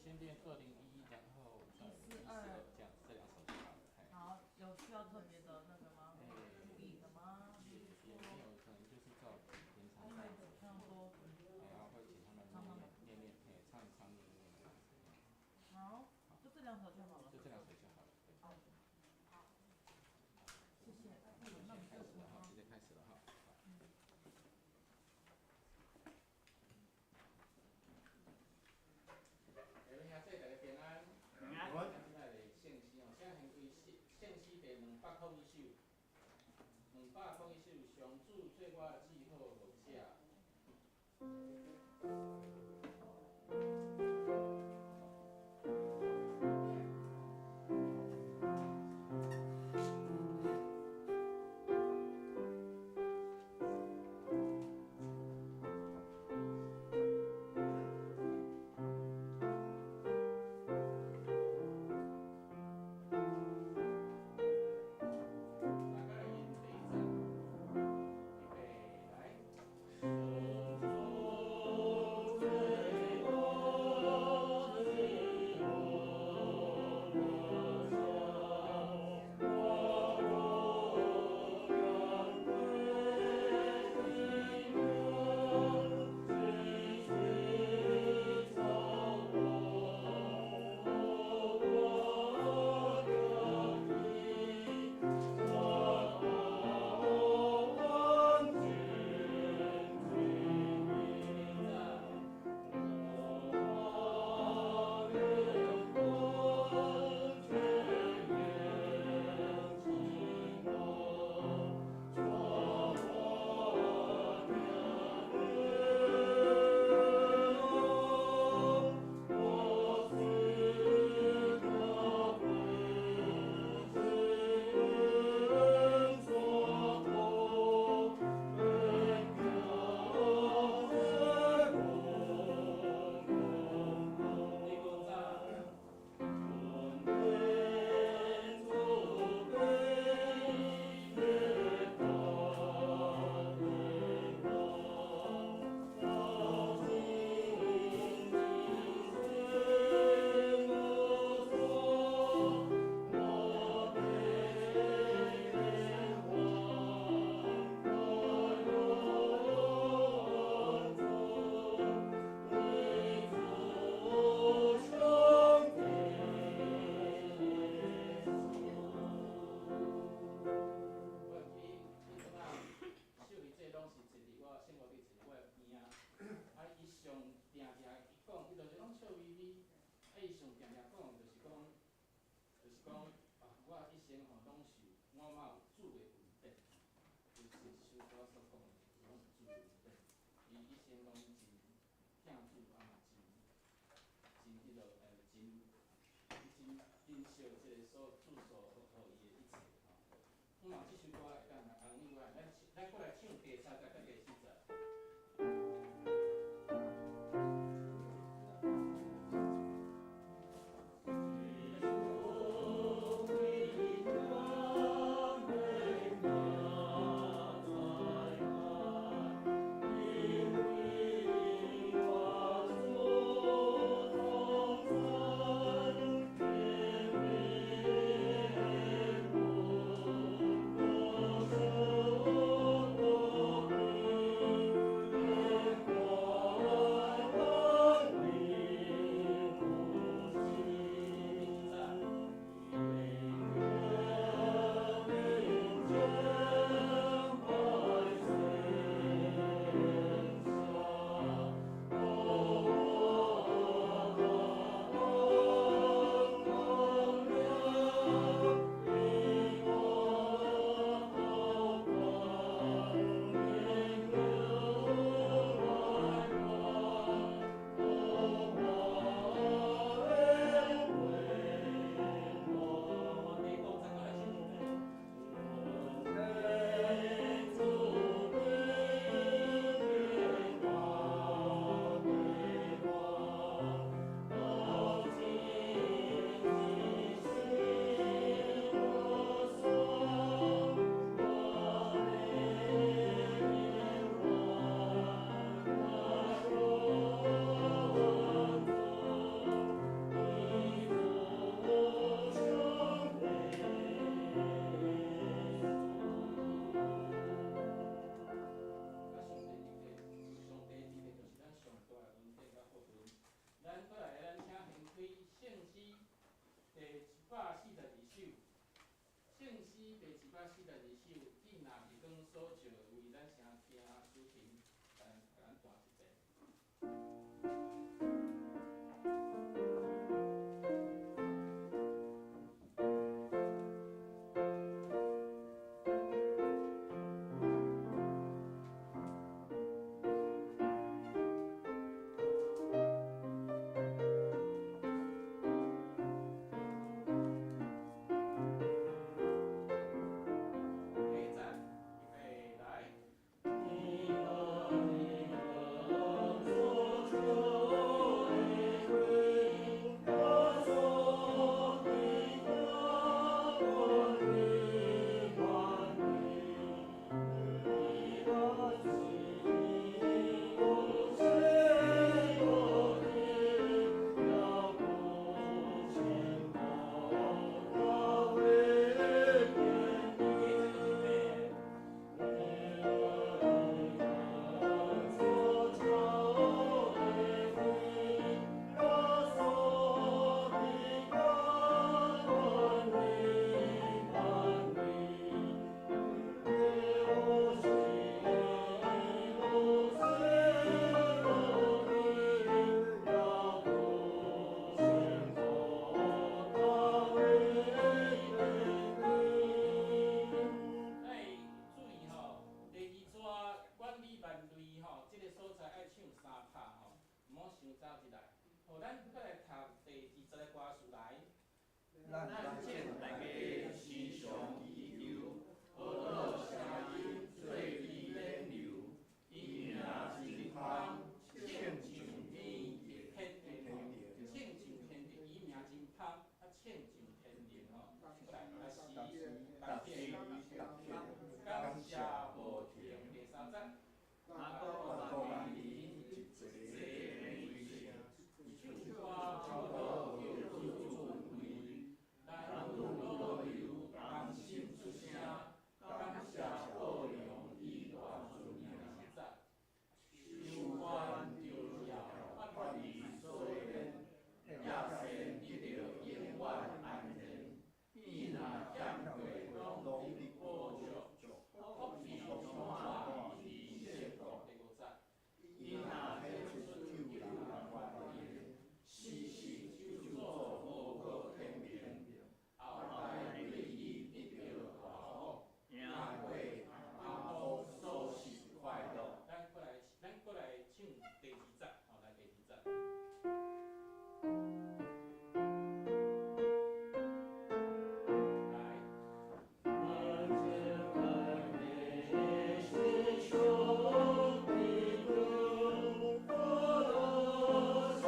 先練201，然後再142，這樣這兩首就好了。好，有需要特別的那個嗎？注意的嗎？也沒有，可能就是照平常這樣子。差不多。然後會請他們念念，嘿，唱一唱，念一念這樣子。好，就這兩首就好了。就這兩首就好了，對。好，謝謝。那開始了哈，直接開始了哈。各位兄弟，大家平安。平安。咱這擺來聖詩哦，請現開聖詩第201首，201首，上主做我至好牧者。咱過來唱第三節佮第四節。 Oh. 甲42首，伊若日光所照，為咱先聽詩琴，共咱彈一遍。第一節，預備來。第一節就是愛注意吼，第二逝管理萬類吼，這個所在愛唱三拍吼，毋好傷早入來。好，咱閣來讀第二節的歌詞來。咱請大家時常祈求，呵咾聲音做伊勉留，伊名真芳，唱上天天靈吼，唱上天靈，伊名真芳，啊唱上天靈吼。過來，來時逐天，感謝無停。第三節。唱歌祝禱救主尊貴，咱愈老流同心出聲，感謝報榮伊大尊名。第四節，受關著召，脫離所緣，也先得著永遠安然。伊若欠過攏得保障，福氣充滿佇聖國。第五節，伊若顯出救人權柄，時時咒詛無過天平，後來對伊得著大福，贏過阿當所受快樂。咱過來唱第二節，吼，來第二節。來。二三。咱今日就到遮。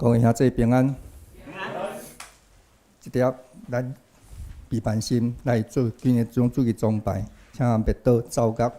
各位兄弟平安。這粒咱備辦心來做今日種主日崇拜，請別倒奏樂。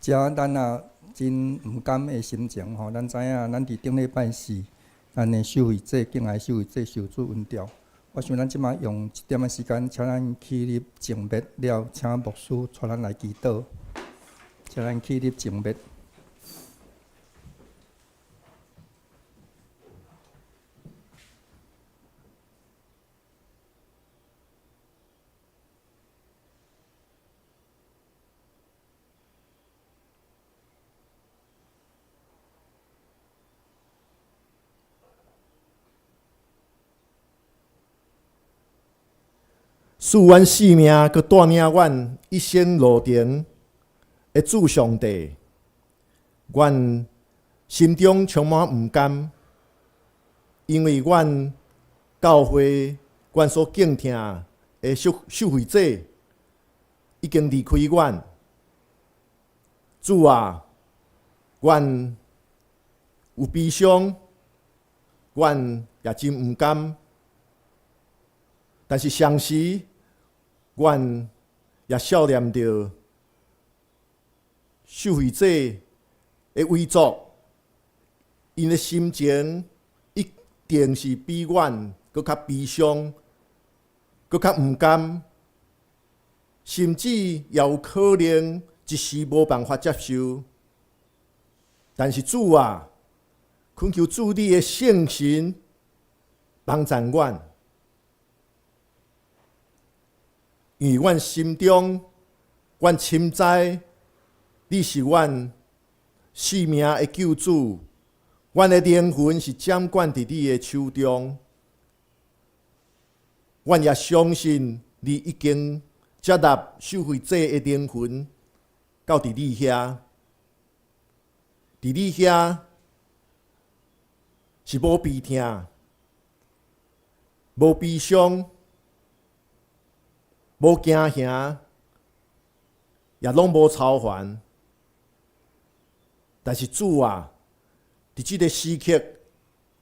遮咱也真毋甘的心情吼，咱知影咱佇頂禮拜四，咱的受洗者敬愛受洗者受主恩召。我想咱這擺用一點仔時間，請咱起立靜默了，請牧師帶咱來祈禱。請咱起立靜默。賜阮性命，閣帶領阮一生路程的主上帝，阮心中充滿毋甘，因為阮教會、阮所敬疼的受洗者已經離開阮。主啊，阮有悲傷，阮也真毋甘，但是同時，阮也想念著受洗者的遺族，𪜶的心情一定是比阮閣較悲傷，閣較毋甘，甚至也有可能一時無辦法接受。但是主啊，懇求主你的聖神幫助阮。因為阮心中，阮深知你是阮性命的救主，阮的靈魂是掌管佇你的手中。阮也相信你已經接納受洗者的靈魂到佇你遐，佇你遐是無悲痛、無悲傷、無驚嚇，也攏無愁煩。但是主啊，佇這个時刻，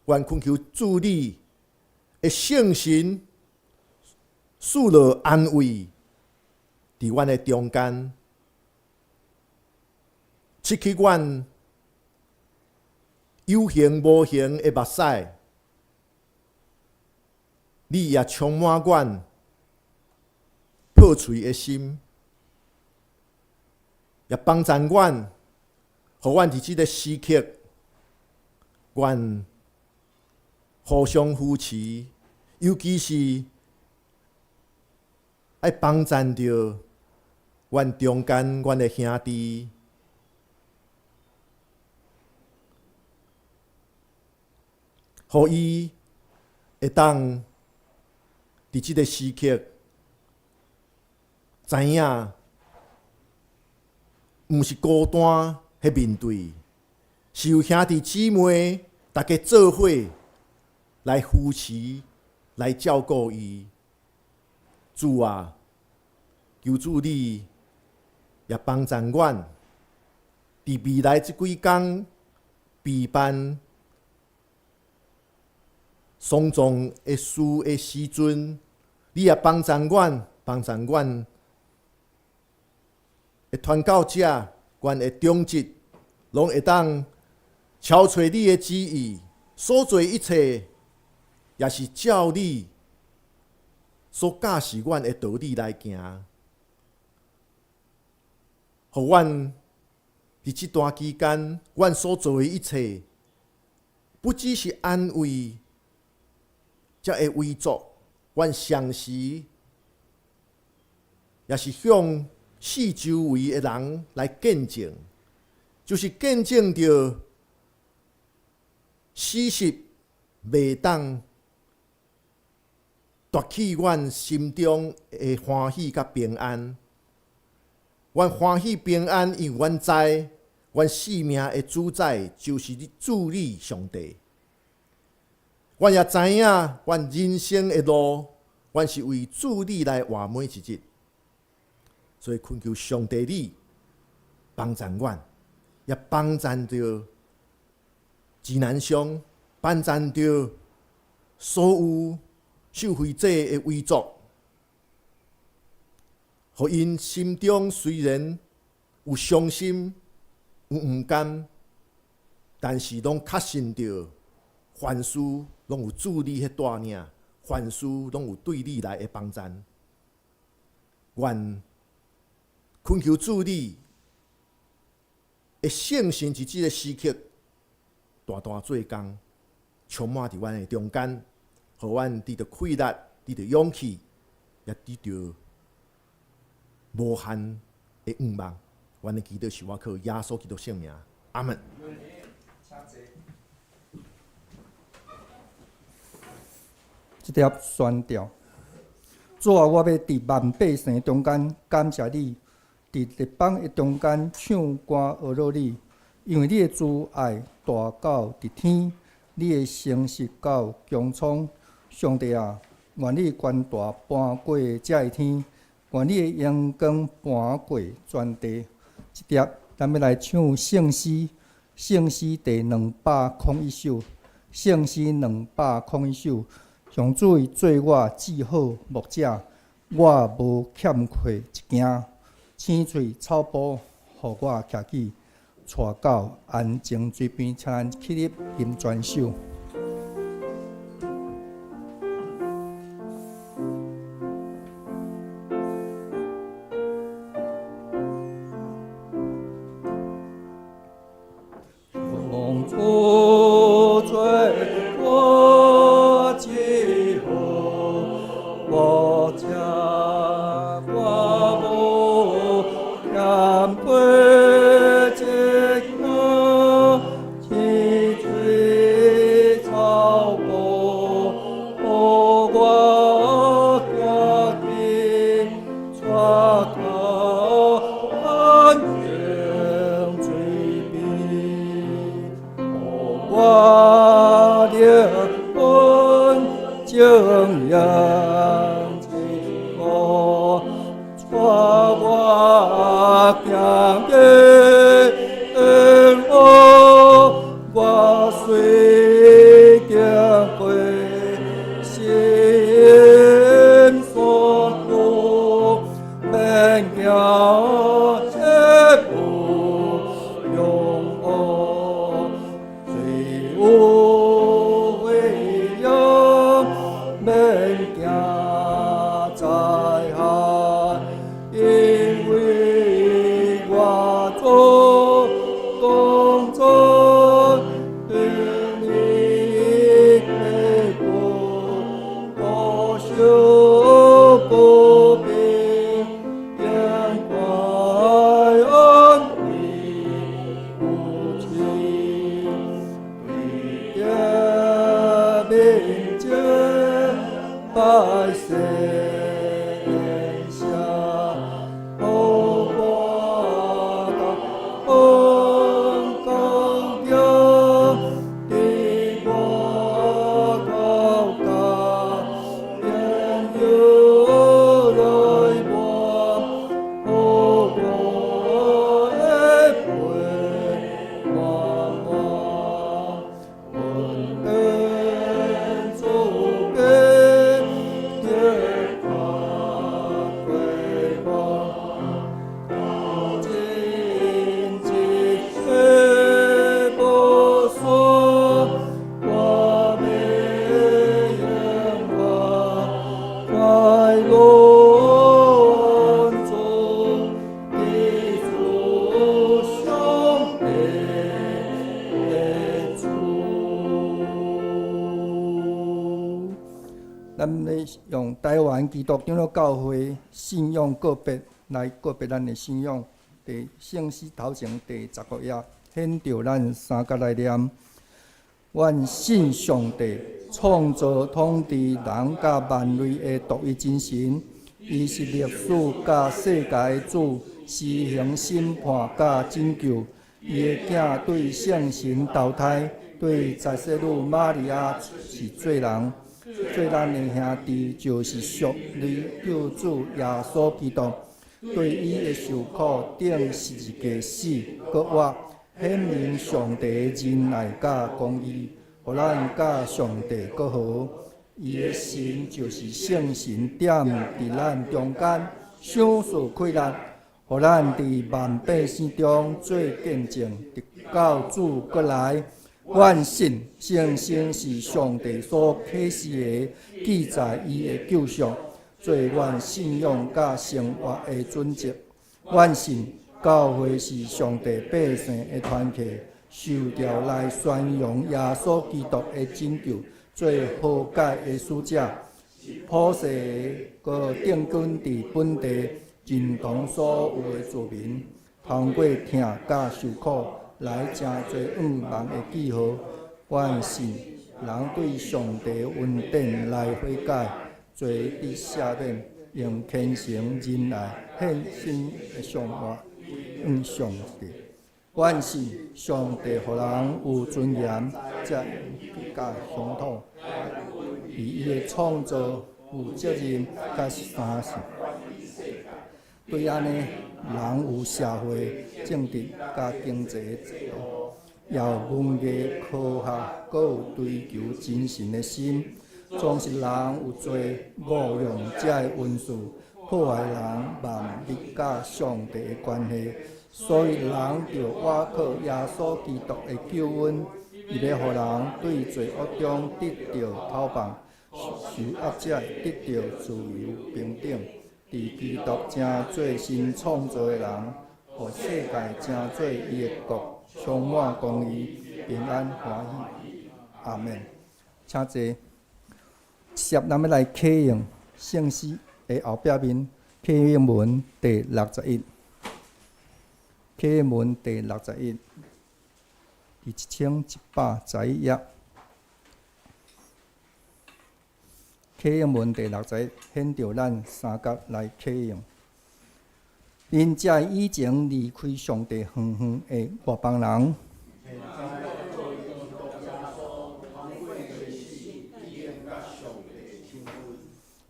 阮懇求主你的聖神賜落安慰，佇阮的中間，拭去阮有形無形的目屎，你也充滿阮破碎的心，也幫助阮，予阮佇這个時刻，阮互相扶持，尤其是愛幫助著阮中間阮的兄弟，予伊會當佇這个時刻知影，毋是孤單去面對，是有兄弟姊妹大家做伙來扶持、來照顧伊。主啊，求主你也幫助阮，佇未來這幾工備辦喪葬的事的時陣，你也幫助阮，幫助阮的傳教者，阮的長執，攏會當超揣你的旨意，所做一切，也是照你所教示阮的道理來行。予阮佇這段期間，阮所做的一切，不只是安慰這个遺族，阮同時也是向四周圍的人來見證，就是見證著事實袂當奪去阮心中的歡喜佮平安。阮歡喜平安，因為阮知，阮性命的主宰就是你主你上帝。阮也知影，阮人生的路，阮是為主你來活每一日。所以懇求上帝你幫助阮，也幫助著指南鄉，幫助著所有受惠者的遺族，予𪜶心中雖然有傷心，有毋甘，但是攏確信著，凡事攏有主你彼帶領，凡事攏有對你來的幫贊。願懇求主你的聖神佇這个時刻，大大做工，充滿佇阮的中間，予阮得著氣力，得著勇氣，也得著無限的願望。阮的祈禱是倚靠耶穌基督聖名，阿門。這帖宣調，主啊，我欲佇萬百姓中間感謝你，佇列邦的中間唱歌呵咾你，因為你的慈愛大到佇天，你的誠實到穹蒼。上帝啊，願你權大搬過這个天，願你的榮光搬過全地。這帖咱欲來唱聖詩，聖詩第201首，聖詩201首。上主伊做我至好牧者，我無欠缺一件。青翠草埔，予我徛起，帶到安靜水邊，請咱起立吟全首。上主做我至好牧者，我無欠缺一件。青翠草埔，予我徛起，帶到安靜水邊，予我靈魂靜養一個，帶我行過路，我雖經過深山谷，免驚這無用惡，雖有危險，免驚災害，因為我主同在，你的棍膏受不平，永快安慰夫妻，對著面前百姓下，予我大風剛強，佇我頭家，用油來抹，予我的杯滿滿，恩典慈悲得看過我，到盡一切無散，我欲永遠快樂安住佇主上帝的厝。咱咧用台灣基督長老教會信仰告別來告別咱的信仰。佇聖詩頭前第15頁，顯著咱三角來念：阮信上帝，創造統治人佮萬類的獨一真神，伊是歷史佮世界的主，施行審判佮拯救。伊的囝對聖神投胎，對十聖女瑪利亞是做人，做咱的兄弟就是屬靈救主耶穌基督。對伊的受苦，釘十字架死，閣活，顯明上帝仁愛佮公義，予咱佮上帝閣和。伊的神就是聖神踮佇咱中間，賞賜氣力，予予咱佇萬百姓中做見證，直到主閣來。阮信聖經是上帝所啟示的，記載伊的救贖，做阮信仰佮生活的準則。阮信教會是上帝百姓的團體，受召來宣揚耶穌基督的拯救，做和解的使者，普世的閣定根佇本地，認同所有的子民，通過疼佮受苦來成做向望的記號。阮信人對上帝恩典來悔改，罪得赦免，用虔誠仁愛獻身的生活向上帝。阮信上帝予人有尊嚴、責任佮鄉土，佇伊的創造有責任佮相信。對按呢，人有社會、政治佮經濟的制度，也有文藝、科學，閣有追求精神的心。總是人有罪，誤用這个恩賜，破壞人萬物佮上帝的關係。所以人著倚靠耶穌基督的救恩，伊欲予人對罪惡中得著釋放，受壓者得著自由平等。佇基督成做新創造的人，予世界成做伊的國，充滿公義、平安、歡喜。阿們。請坐。接咱欲來啟用聖詩的後壁面，啟用文第61，啟用文第61，佇1111頁。啟用文第61，顯著咱三角來啟用。恁這以前離開上帝遠遠的外邦人，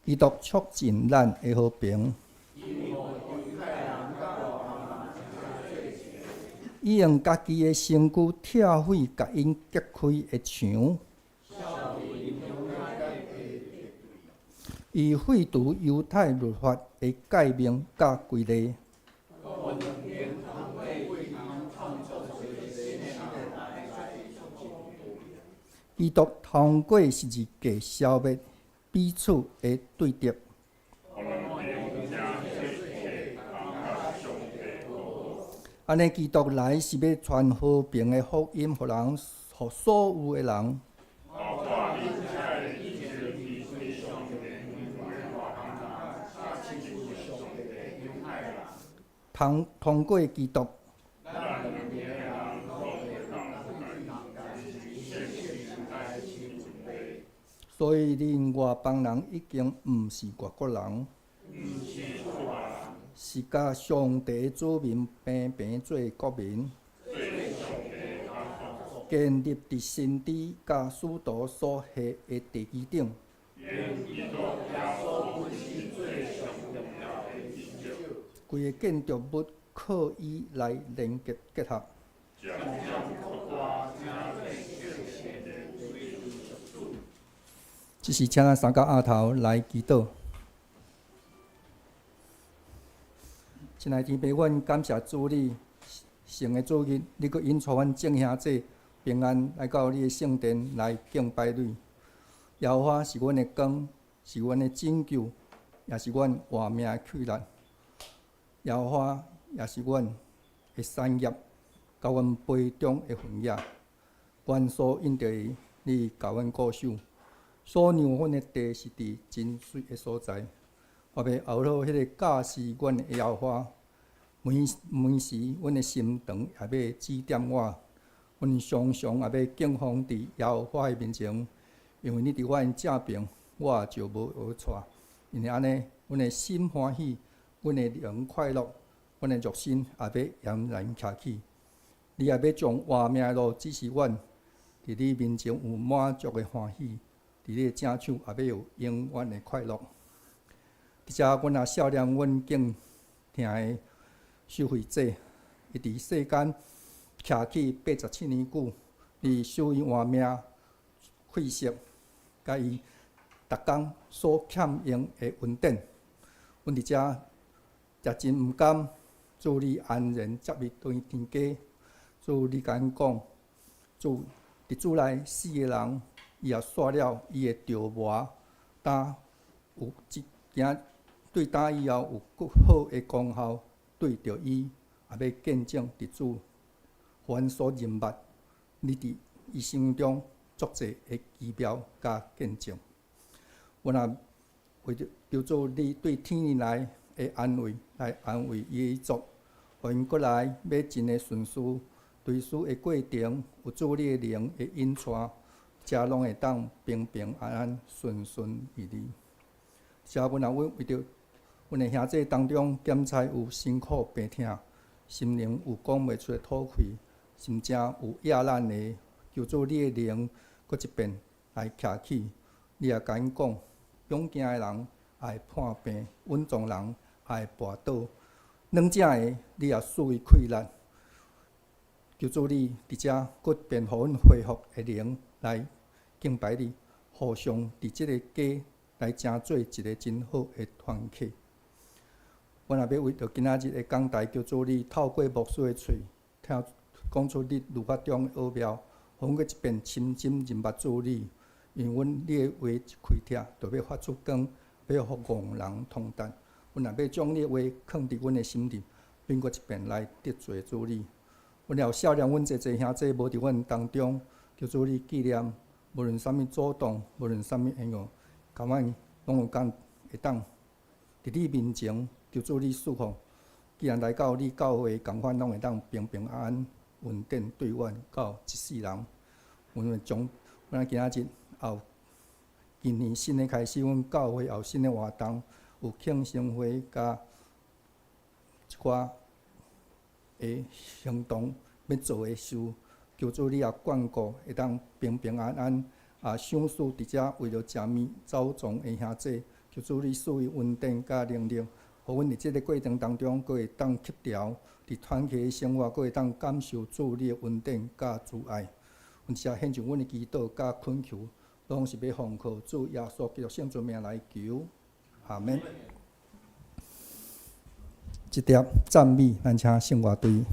基督促進咱的和平。伊用家己的身軀拆毀共𪜶隔開的牆。伊廢除猶太律法的誡命佮規例。基督通過十字架消滅彼此的對立。按呢，基督來是欲傳和平的福音，予人，予所有的人。通通過基督。所以恁外邦人已經毋是外國人，是佮上帝子民平平做國民，建立佇先知佮使徒所下的地基頂。規个建築物靠伊來連結結合。這時，請咱三角額頭來祈禱。親愛的天父，阮感謝主你聖的主日，你閣引帶阮眾兄弟平安來到你的聖殿來敬拜你。耶和華是阮的光，是阮的拯救，也是阮活命的氣力。耶和華也是阮的產業，佮阮杯中的分野。阮所因著伊，你共阮顧守，所讓阮的地是佇真媠的所在。我欲後好彼个教示阮的耶和華，每每時阮的心腸也欲指點我，阮常常也欲敬奉佇耶和華的面前，因為你佇阮正爿，我就無學錯。因為按呢，阮的心歡喜。阮的靈快樂，阮的肉身也欲儼然徛起。你也欲將活命的路指示阮，佇你面前有滿足的歡喜，佇你的正手也欲有永遠的快樂。佇遮，阮也數念阮敬疼的修會者，伊佇世間徛起87年久，伊受伊活命氣息，佮伊逐工所欠用的恩典，阮佇遮。也真毋甘，主你安然接伊轉天家。主你共𪜶講，主佇主內死的人，伊也煞了伊的著磨，今有一行對今以後有閣好的功效，對著伊，也欲見證佇主凡所認捌，你佇伊生命中足濟的奇妙佮見證。阮也為著求主你對天來的安慰，來安慰伊的遺族，予𪜶閣來欲真的順序，追思的過程，有主你的靈的引帶，遮攏會當平平安安、順順利利。遮阮也為著阮的兄弟當中，檢查有辛苦病痛，心靈有講袂出的吐氣，甚至有壓咱的，求主你的靈閣一遍來徛起，你也共𪜶講，勇健的人也會破病，穩壯人也會跋倒，軟正的你也賜伊氣力。求主你佇遮閣變予阮恢復的靈來敬拜你，互相佇這个家來成做一个真好的團體。阮也欲為著今仔日的講台，求主你透過牧師的喙，聽講出你律法中的奧妙，予阮閣一遍深深認捌主你。因為阮你的話一開拆，就欲發出光，欲予戇人通達。阮也欲將你的話囥佇阮的心裡，變閣一遍來得罪主你。阮也有少年，阮濟濟兄弟無佇阮當中，求主你紀念，無論啥物阻擋，無論啥物緣故，共阮攏有講會當佇你面前求主你賜福。既然來到你教會，仝款攏會當平平安安、穩定對阮到一世人。阮會將阮今仔日也有今年新的開始，阮教會也有新的活動，有慶生會佮一寡的行動欲做的事，求主你也眷顧，會當平平安安。也賞賜佇遮為著食物走傱的兄弟，求主你賜伊恩典佮能力，予阮佇這个過程當中，閣會當協調，佇團契的生活，閣會當感受主你的恩典佮慈愛。阮遮獻上阮的祈禱佮懇求，攏是欲奉靠主耶穌基督聖尊名來求，阿們。這碟讚美，咱請聖樂隊。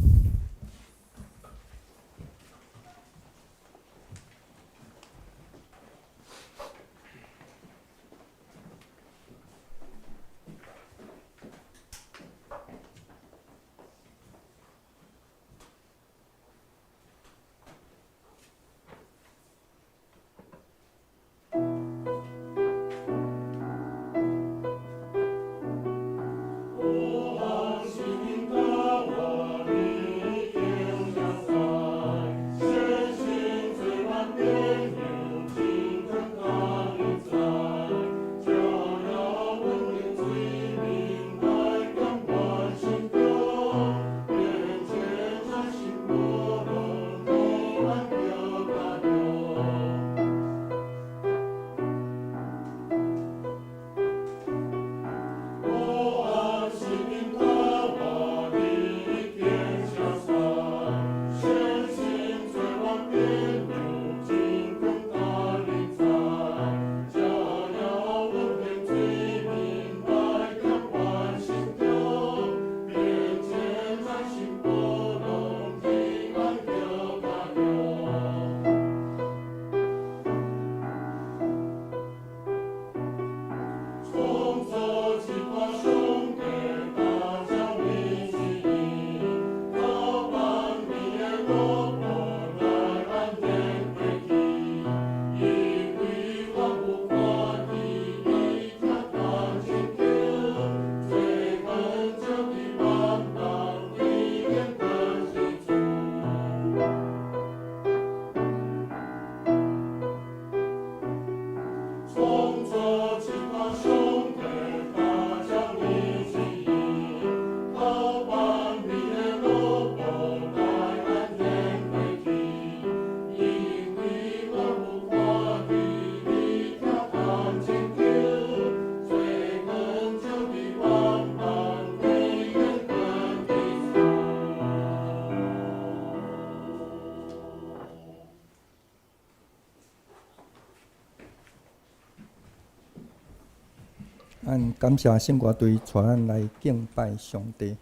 咱感謝聖歌隊帶咱來敬拜上帝。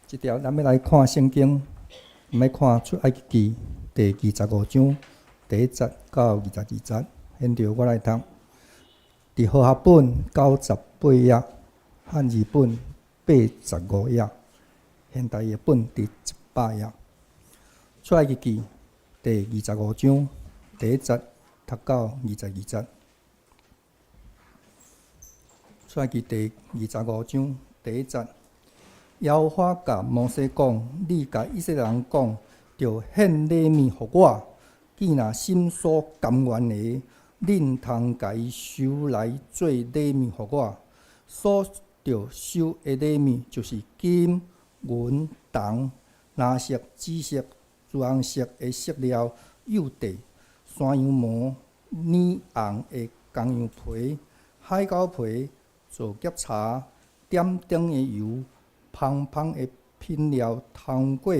這條咱欲來看聖經，欲看出埃及記第二十五章第一節到22節。現在我來讀。佇和合本98頁，漢字本85頁，現代譯本佇100頁。出埃及記第二十五章第一節讀到22節。出埃及第二十五章第一節，耶和華共摩西講：你共以色列人講，著獻禮物予我。既若心所甘願的，恁通共伊收來做禮物予我。所著收的禮物，就是金、銀、銅、藍色、紫色、朱紅色的色料、幼帶、山羊毛、染紅的公羊皮、海狗皮、皂莢柴、點燈的油、芳芳的品料，通過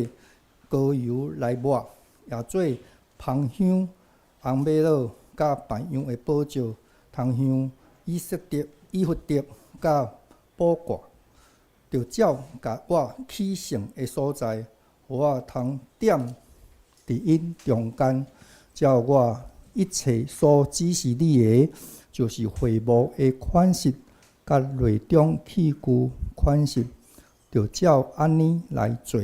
膏油來抹，也做芳香、紅瑪瑙佮別樣的寶石，通香以弗得佮寶掛，著照共我起誓的所在，予我通踮佇𪜶中間，照我一切所指示你的，就是會幕的款式，佮內中器具款式，著照按呢來做。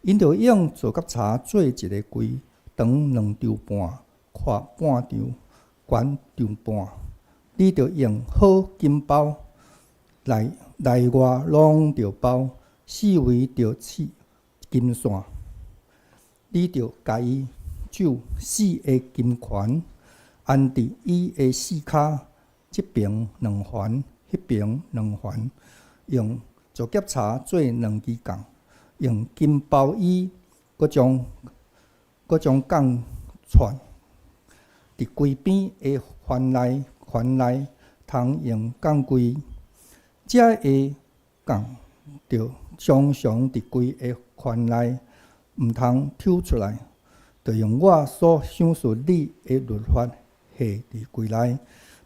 𪜶著用皂莢柴做一个櫃，長兩丈半，闊半丈，懸丈半。你著用好金包，內內外攏著包，四圍著刺金線。你著共伊鑄四个金環，安佇伊的四跤，這爿兩環，彼爿兩環，用皂莢柴做兩支槓，用金包伊，閣將閣將槓串佇櫃邊的環內，環內通用鋼櫃，這个槓著常常佇櫃的環內，毋通抽出來。著用我所賞賜你的律法繫佇櫃內，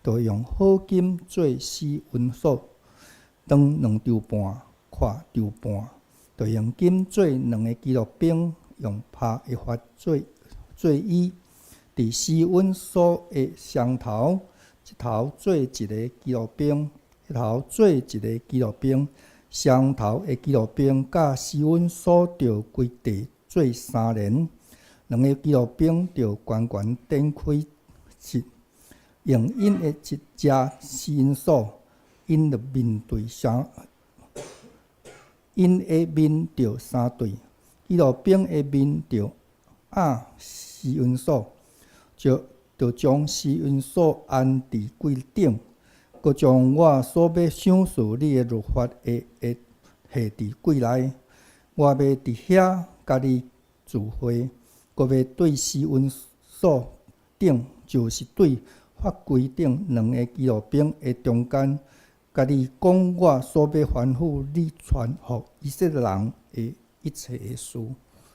著用好金做施恩所，長兩丈半，闊丈半。著用金做兩个基路伯，用拍的法做做伊。佇施恩所的上頭，這頭做一个基路伯，彼頭做一个基路伯。上頭的基路伯佮施恩所著規塊做相連，兩个基路伯著懸懸展開實，用𪜶的一隻施恩所，𪜶著面對相，𪜶的面著相對，基路伯的面著向施恩所，就著將施恩所安佇櫃頂，閣將我所欲賞賜你的律法的約繫佇櫃內。我欲佇遐佮你聚會，閣欲對施恩所頂，就是對法櫃頂兩个基路伯的中間，共你講我所欲吩咐你傳予以色列人的一切的事。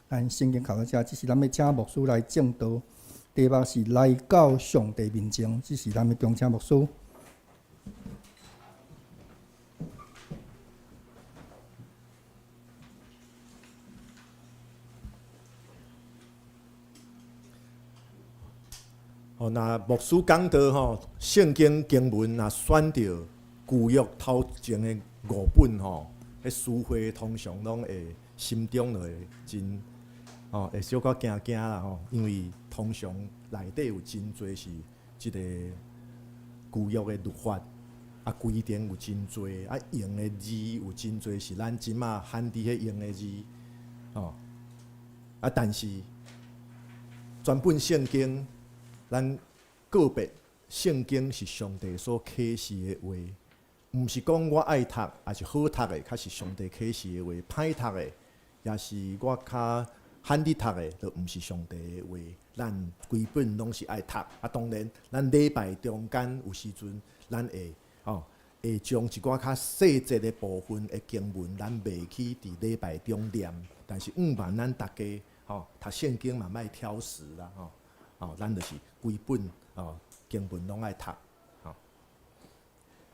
咱聖經讀到遮，這時咱欲請牧師來證道，題目是來到上帝面前。這時咱欲恭請牧師。吼，若牧師講道吼，聖經經文若選著舊約頭前的五本吼，彼司會通常攏會心中就會真吼，會小可驚驚啦吼，因為通常內底有真濟是這个舊約的律法，啊規定有真濟，啊用的字有真濟是咱這馬罕佇彼用的字，吼，啊但是全本聖經。咱告別聖經是上帝所啟示的話，毋是講我愛讀，抑是好讀的，較是上帝啟示的話；歹讀的，抑是我較罕佇讀的，就毋是上帝的話。咱規本攏是愛讀，啊，當然，咱禮拜中間有時陣，咱會吼會將一寡較細節的部分的經文，咱袂去佇禮拜中念。但是，毋瞞咱逐家吼讀聖經嘛，莫挑食啦吼。吼，咱就是規本吼經文攏愛讀。吼，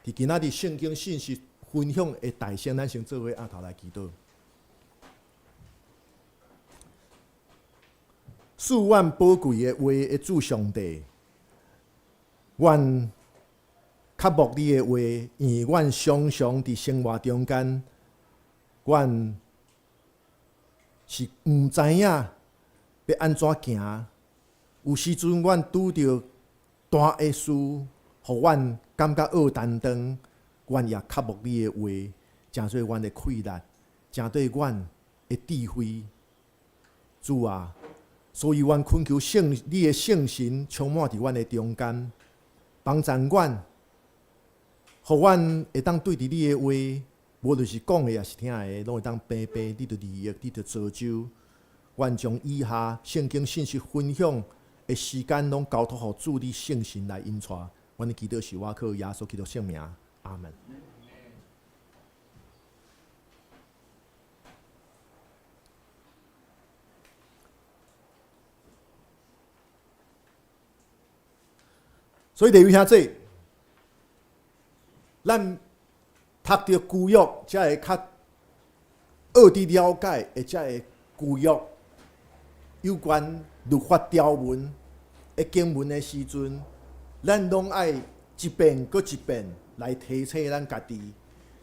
佇今仔日聖經信息分享的大先，咱先做伙阿頭來祈禱。賜阮寶貴的話的主上帝，阮渴慕你的話，因為阮常常佇生活中間，阮是毋知影欲按怎行。有時陣阮拄著大的事，予阮感覺僫擔當，阮也渴慕你的話，成做阮的氣力，成做阮的智慧。主啊，所以阮懇求聖你的聖神充滿佇阮的中間，幫助阮，予阮會當對佇你的話，無論是講的抑是聽的，攏會當平平得著利益，得著造就。阮將以下聖經信息分享的時間，攏交託予主你聖神來引帶。阮的祈禱是倚靠耶穌基督聖名，阿門。所以，弟兄姊，咱讀著舊約，才會較學佇了解，會才會舊約有關律法條文的經文的時陣，咱攏愛一遍閣一遍來提醒咱家己，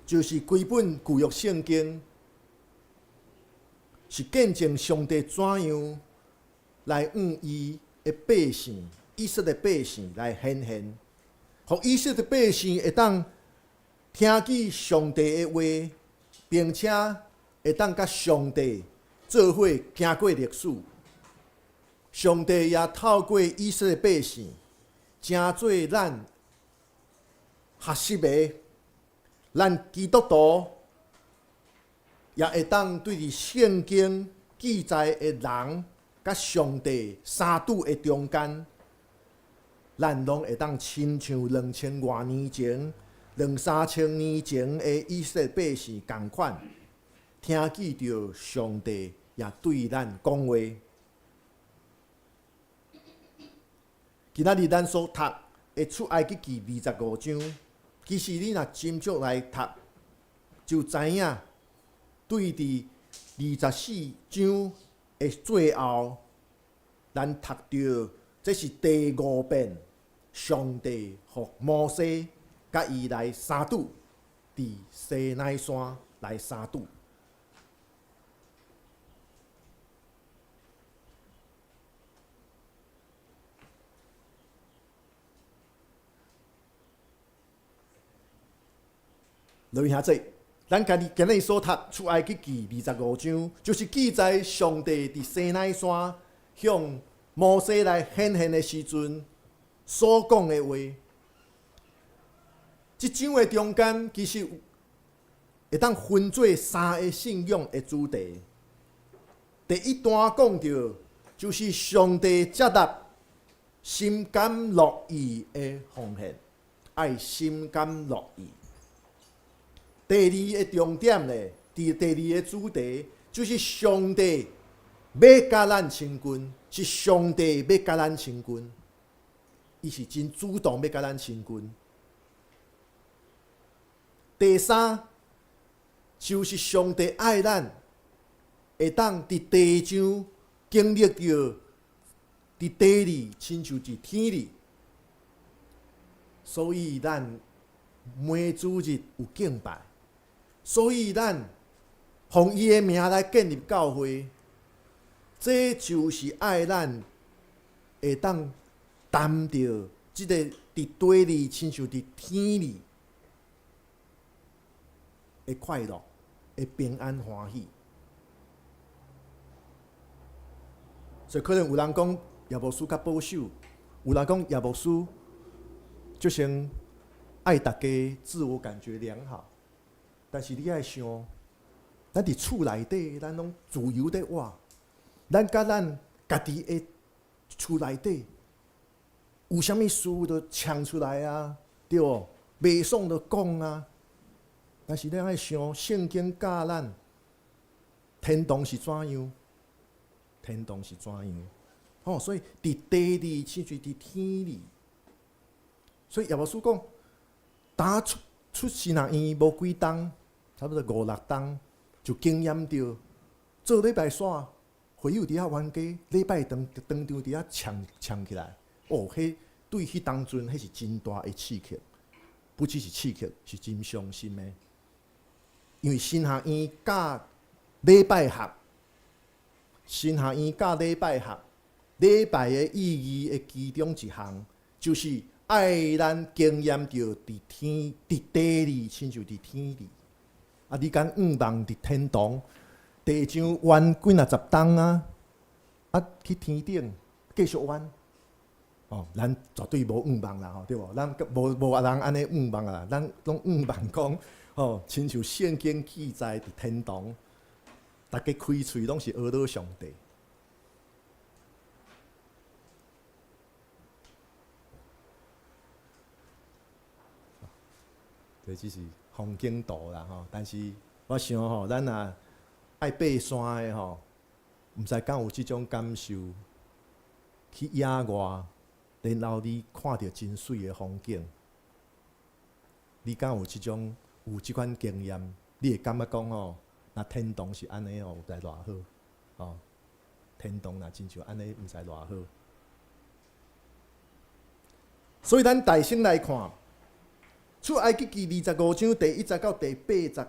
就是規本舊約聖經是見證上帝怎樣來向伊的百姓、以色列百姓來顯現，予以色列百姓會當聽見上帝的話，並且會當佮上帝做伙行過歷史。上帝也透過以色列百姓，成做咱學習的，咱基督徒也會當對佇聖經記載的人佮上帝相拄的中間，咱攏會當親像2000外年前、兩三千年前的以色列百姓仝款，聽見著上帝也對咱講話。今仔日咱所讀的出埃及記25章，其實你若斟酌來讀，就知影對佇24章的最後，咱讀著這是第五遍上帝予摩西佮伊來相拄，佇西奈山來相拄。各位兄弟，咱今日今日所讀出埃及記25章，就是記載上帝佇西奈山向摩西來顯現的時陣所講的話。這章的中間其實會當分做三个信仰的主題。第一段講著就是上帝接納心甘樂意的奉獻，愛心甘樂意。第二个重點咧，佇第二个主題就是上帝欲佮咱親近，是上帝欲佮咱親近，伊是真主動欲佮咱親近。第三就是上帝愛咱，會當佇地上經歷著佇地裡親像佇天裡，所以咱每主日有敬拜，所以咱奉伊的名來建立教會，這就是愛咱會當擔著這个佇地裡親像佇天裡的快樂、的平安歡喜。所以可能有人講葉牧師較保守，有人講葉牧師就先愛大家自我感覺良好。但是你愛想，咱佇厝內底，咱攏自由咧活，咱佮咱家己的厝內底有啥物事就嗆出來啊，對無？袂爽就講啊。但是你愛想，聖經教咱天堂是怎樣？天堂是怎樣？吼，所以佇地裡親像佇天裡，所以葉牧師講，打出出神學院無幾冬，差不多五六冬，就經驗著做禮拜煞，會友佇遐冤家，禮拜當當場佇遐嗆嗆起來，哦，彼對彼當陣，彼是真大的刺激，不只是刺激，是真傷心的。因為神學院教禮拜學，神學院教禮拜學，禮拜的意義的其中一項，就是愛咱經驗著佇天佇地裡，親像佇天裡。啊，你敢向望佇天堂？地上冤幾若十冬啊！啊，去天頂繼續冤。哦，咱絕對無向望啦，吼，對無？咱無無人按呢向望啊，咱攏向望講，吼，親像聖經記載佇天堂，逐家開喙攏是阿羅上帝。這只是風景圖啦，吼！但是我想吼，咱若愛爬山的吼，毋知敢有這種感受？去野外，然後你看著真媠的風景，你敢有這種有這款經驗？你會感覺講吼，若天堂是按呢哦，毋知偌好吼。天堂若親像按呢，毋知偌好。所以咱大先來看，出埃及記25章第一節到第八節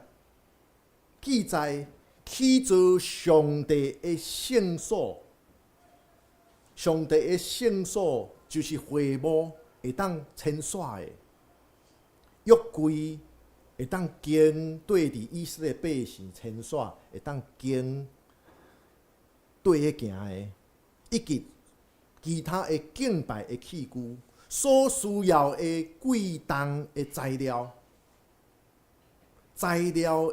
記載。起造上帝的聖所，上帝的聖所就是會幕會當遷徙的，約櫃會當經對佇以色列百姓遷徙，會當經對咧行的，以及其他的敬拜的器具，所需要的貴重的材料，材料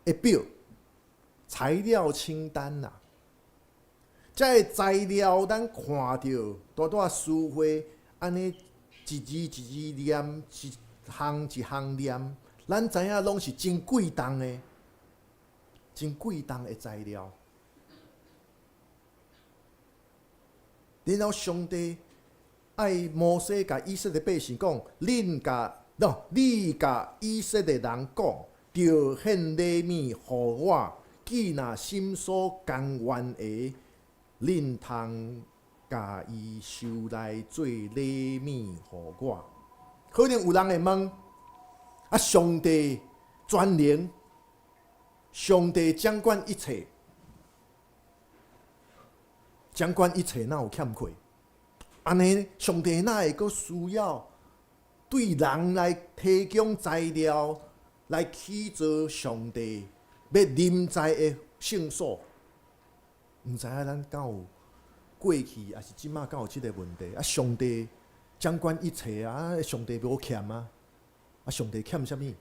的表，材料清單啦。這个材料咱看著，拄拄仔書會按呢一字一字念，一項一項念，咱知影攏是真貴重的，真貴重的材料。然後上帝愛摩西共以色列百姓講：恁共，喏，你共以色列人講，著獻禮物予我，既若心所甘願的，恁通共伊收來做禮物予我。可能有人會問：啊，上帝全能，上帝掌管一切，掌管一切，哪有欠缺？按呢，上帝哪會閣需要對人來提供材料來起造上帝欲臨在的聖所？毋知影咱敢有過去，抑是這馬敢有這个問題？啊，上帝掌管一切啊！上帝無欠啊！啊，上帝欠啥物？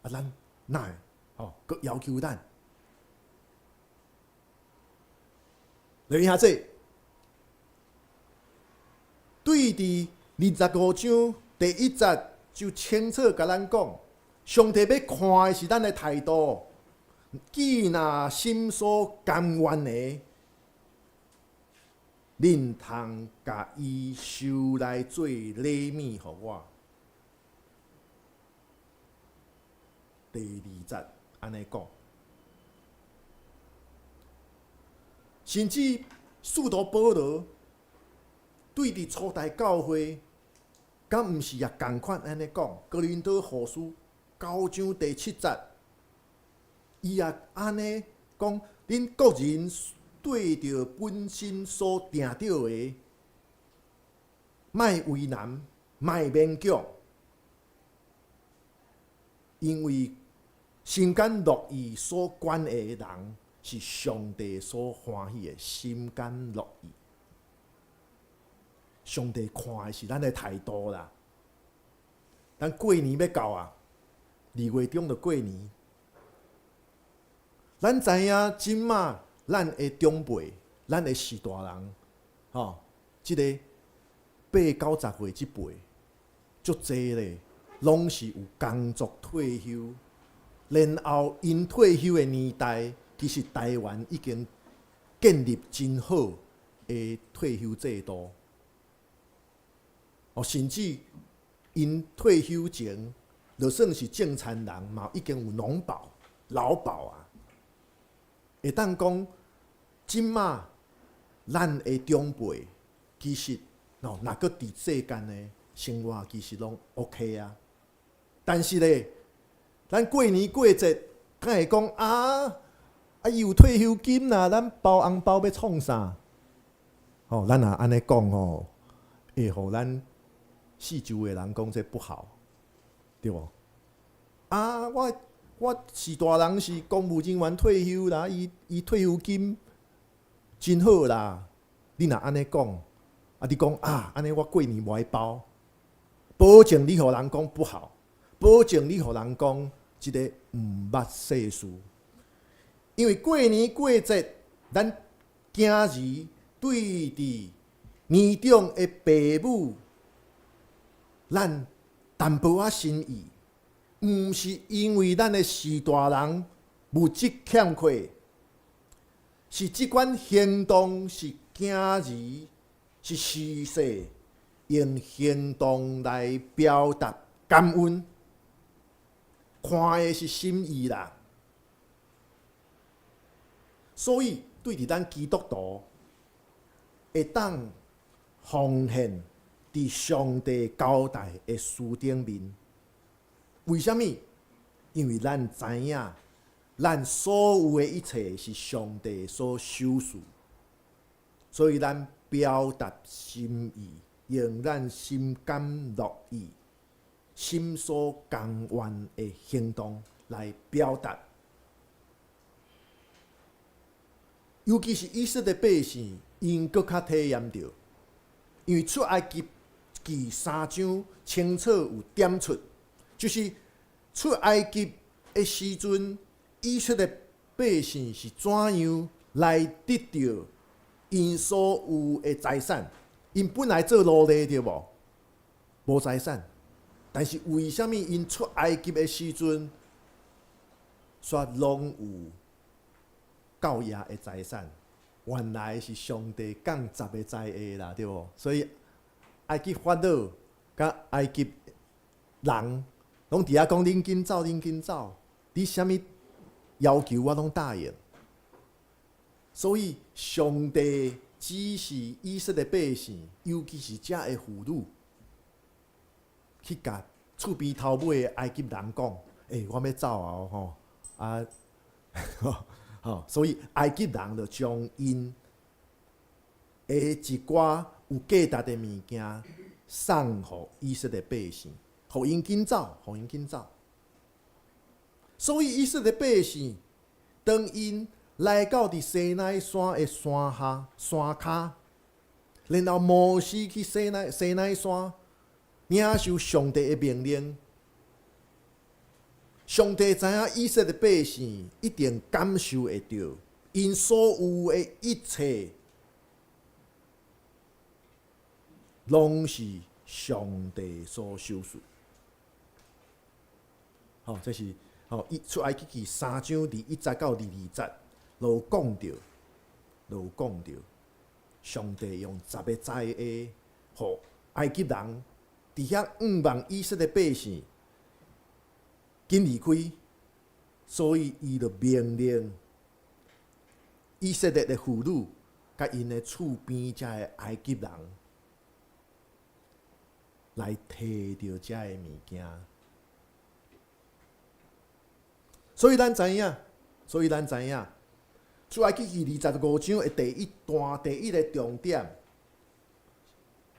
啊，咱哪會吼閣要求咱？來兄弟，對佇25章第一節就清楚共咱講，上帝欲看的是咱的態度。既若心所甘願的，恁通共伊收來做禮物予我。第二節按呢講，甚至使徒保羅對佇初代教會，敢毋是也仝款按呢講？哥林多後書九章第七節，伊也按呢講：恁各人對著本身所定著的，莫為難，莫勉強，因為心甘樂意所捐的人，是上帝所歡喜的，心甘樂意。上帝看的是咱的態度啦。咱過年欲到啊，二月中就過年。咱知影這馬咱的長輩，咱的序大人，吼，這个八九十歲這輩，足濟咧，攏是有工作退休，然後𪜶退休的年代，其實台灣已經建立真好的退休制度。哦，甚至𪜶退休前，就算是正田人，嘛已經有農保、勞保啊，會當講，這馬咱的長輩其實哦，若閣佇世間的生活其實攏 OK 啊。但是咧，咱過年過節，敢會講啊？啊，伊有退休金啦，咱包紅包欲創啥？吼，咱若按呢講吼，會予咱四周的人講這不好，對無？啊，我是大人，是公務人員退休啦，伊退休金真好啦。你若按呢講，啊，你講啊，按呢我過年無愛包，保證你予人講不好，保證你予人講這个毋捌世事。因為過年過節，咱囝兒對佇年長的爸母，咱淡薄仔心意，毋是因為咱的序大人物質欠缺，是這款行動是囝兒是序細用行動來表達感恩，看的是心意啦。所以，對佇咱基督徒會當奉獻佇上帝交代的事頂面，為啥物？因為咱知影，咱所有的一切是上帝所賞賜，所以咱表達心意，用咱心甘樂意、心所甘願的行動來表達。尤其是以色列百姓，𪜶閣較體驗著，因為出埃及記三章清楚有點出，就是出埃及的時陣，以色列百姓是怎樣來得著𪜶所有的財產？𪜶本來做奴隸對無？無財產，但是為啥物𪜶出埃及的時陣，煞攏有夠額的財產？原來是上帝降十个災禍啦，對無？所以埃及法老佮埃及人攏佇遐講：恁緊走，恁緊走，你啥物要求我攏答應。所以上帝指示以色列百姓，尤其是遮的婦女，去共厝邊頭尾的埃及人講：欸，我欲走啊！吼啊！吼，所以埃及人就將𪜶的一寡有價值的物件送予以色列百姓，予𪜶緊走，予𪜶緊走。所以以色列百姓當𪜶來到佇西奈山的山下山跤，然後摩西去西奈山領受上帝的命令。上帝知影以色列百姓一定感受會著，𪜶所有的一切，攏是上帝所賞賜。吼，這是吼，伊出埃及記三章21節到22節，就有講著，就有講著，上帝用十个災禍，予埃及人佇遐向望以色列百姓緊離開，所以伊就命令以色列的婦女，佮𪜶的厝邊遮的埃及人來提著遮的物件。所以咱知影，所以咱知影，出埃及記25章的第一段第一个重點，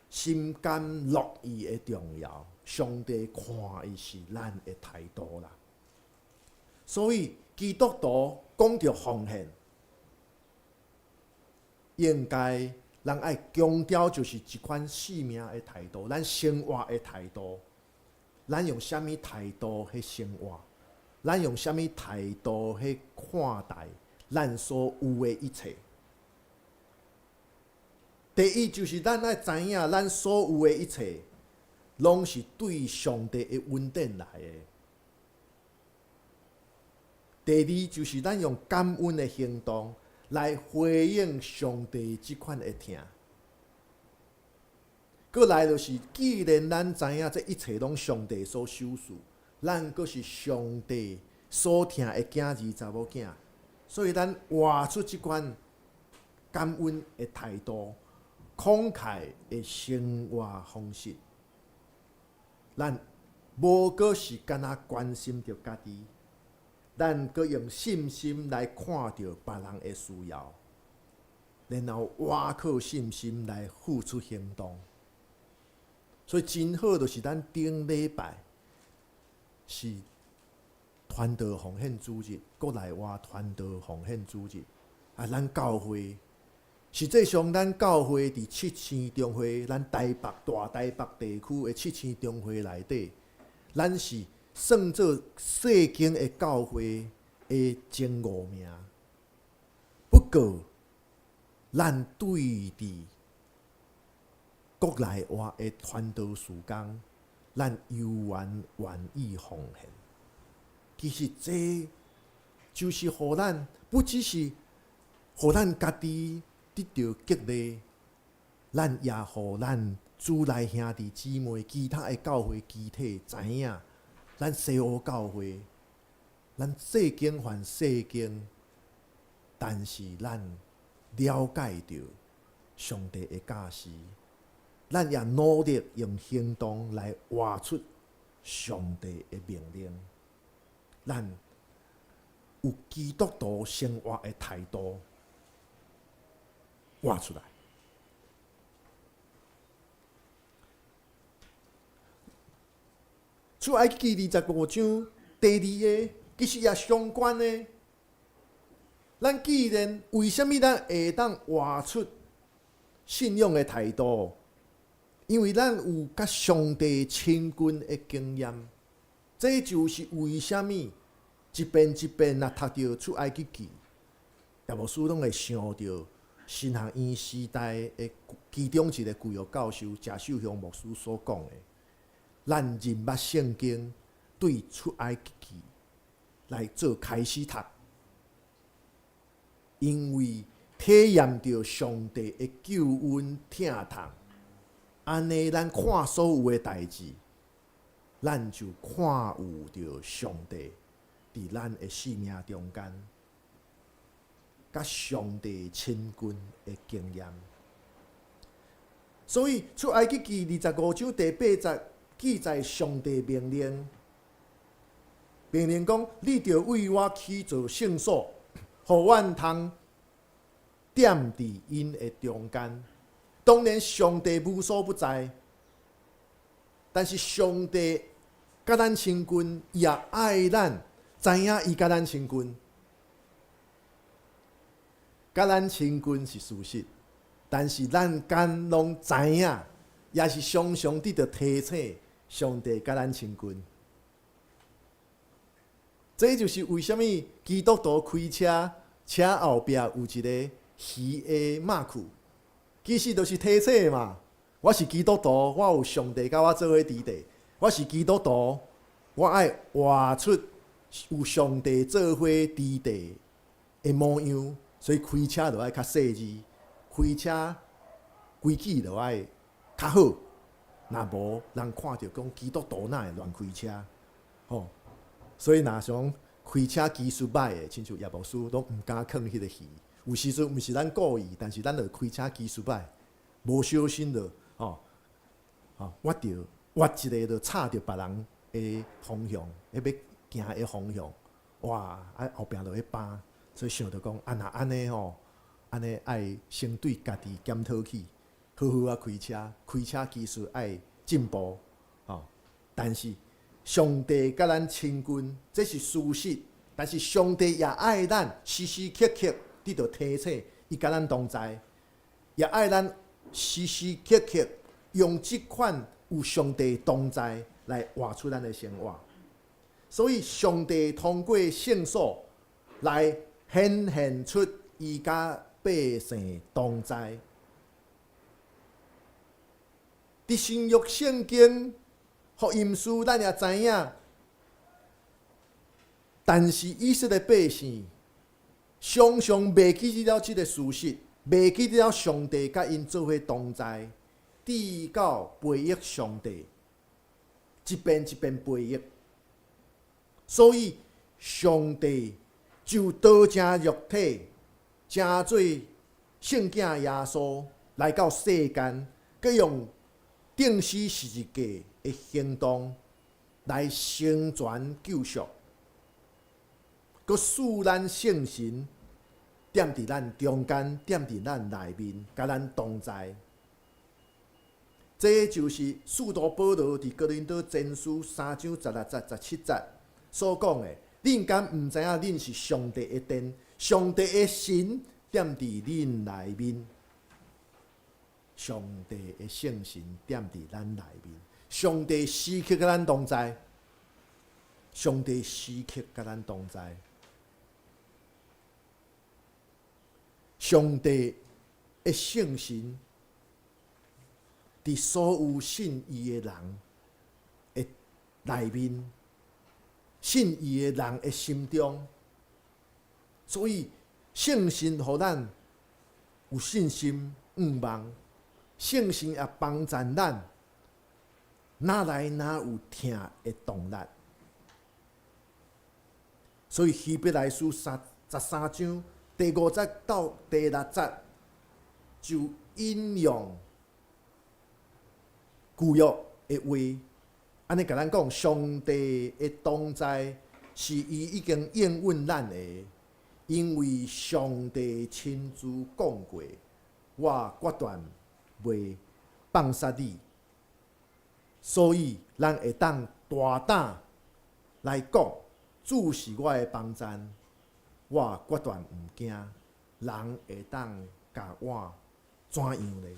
心甘樂意的重要。上帝看的是咱的態度啦。所以基督徒講著奉獻，應該咱愛強調就是一款生命的態度，咱生活的態度，咱用啥物態度去生活，咱用啥物態度去看待咱所有的一切。第一就是咱愛知影，咱所有的一切，攏是對上帝的恩典來的。第二就是咱用感恩的行動來回應上帝這款的疼。閣來就是，既然咱知影這一切攏上帝所賞賜，咱閣是上帝所疼的囝兒查某囝，所以咱活出這款感恩的態度、慷慨的生活方式，咱無閣是干焦關心著家己，咱閣用信心來看著別人的需要，然後倚靠信心來付出行動。所以真好，就是咱頂禮拜是傳道奉獻主日，國內外傳道奉獻主日。啊，咱教會實際上，咱教會佇七星中會，咱台北大台北地區的七星中會內底，咱是算做細間的教會的前五名。不過，咱對佇國內外的傳道事工，咱猶原願意奉獻。其實這就是予咱，不只是予咱家己得著激勵，咱也予咱主內兄弟姊妹、其他的教會肢體知影，咱西湖教會，咱細間還細間，但是咱了解著上帝的教示。咱也努力用行動來活出上帝的命令。咱有基督徒生活的態度活出來。出埃及記25章第二个，其實也相關的。咱既然為啥物咱會當活出信仰的態度？因為咱有佮上帝親近的經驗，這就是為啥物一遍一遍若讀著出埃及記，葉牧師攏會想著神學院時代的其中一個舊約教授謝秀雄牧師所講的：咱認捌聖經對出埃及記來做開始讀，因為體驗著上帝的救恩疼痛。按呢，咱看所有的代誌，咱就看有著上帝佇咱的生命中間，佮上帝親近的經驗。所以出埃及記25章第八節記載上帝命令，命令講：你著為我起造聖所，予我通踮佇𪜶的中間。當然，上帝無所不在，但是上帝佮咱親近，伊也愛咱，知影伊佮咱親近，佮咱親近是事實，但是咱敢攏知影，也是常常得著提醒上帝佮咱親近。這就是為啥物基督徒開車，車後壁有一個魚的 mark。其實就是提醒嘛，我是基督徒，我有上帝佮我做伙佇咧。我是基督徒，我愛活出有上帝做伙佇咧的模樣，所以開車就愛較細膩，開車規矩就愛較好。若無人看著講基督徒哪會亂開車？吼！所以若想開車技術䆀的，親像葉牧師攏毋敢囥彼個魚。有時陣毋是咱故意，但是咱著開車技術䆀，無小心著吼吼倚著倚一个著插著別人的方向，彼欲行的方向，哇！啊後壁就咧拊，所以想著講，啊若按呢吼，按呢愛先對家己檢討起，好好仔開車，開車技術愛進步吼。但是上帝佮咱親近，這是事實。但是上帝也愛咱，時時刻刻。得著提醒，伊佮咱同在，也愛咱時時刻刻用這款有上帝同在來活出咱的生活。所以，上帝通過聖所來顯現出伊佮百姓同在。佇新約聖經福音書，咱也知影，但是以色列百姓。常常袂記得了這个事實，袂記得了上帝佮𪜶做伙同在，直到背逆上帝，一遍一遍背逆。所以，上帝就道成肉體，成做聖囝耶穌來到世間，閣用釘死十字架的行動來成全救贖，閣賜咱聖神踮佇咱中間，踮佇咱內面，佮咱同在。這就是使徒保羅佇哥林多前書3章16節、17節所講的。恁敢毋知影恁是上帝的殿，上帝的神踮佇恁內面，上帝的聖神踮佇咱內面，上帝時刻佮咱同在，上帝時刻佮咱同在，上帝的聖神佇所有信伊的人的內面。信伊的人的心中，所以聖神予咱有信心、向望，聖神也幫助咱，哪來哪有疼的動力。所以希伯來書13章第5節到第6節就引用舊約的話。按呢共咱講，上帝的同在是伊已經應允咱的，因為上帝親自講過，我決斷袂放殺你，所以咱會當大膽來講，主是我的幫贊，我決斷毋驚，人會當共我怎樣呢？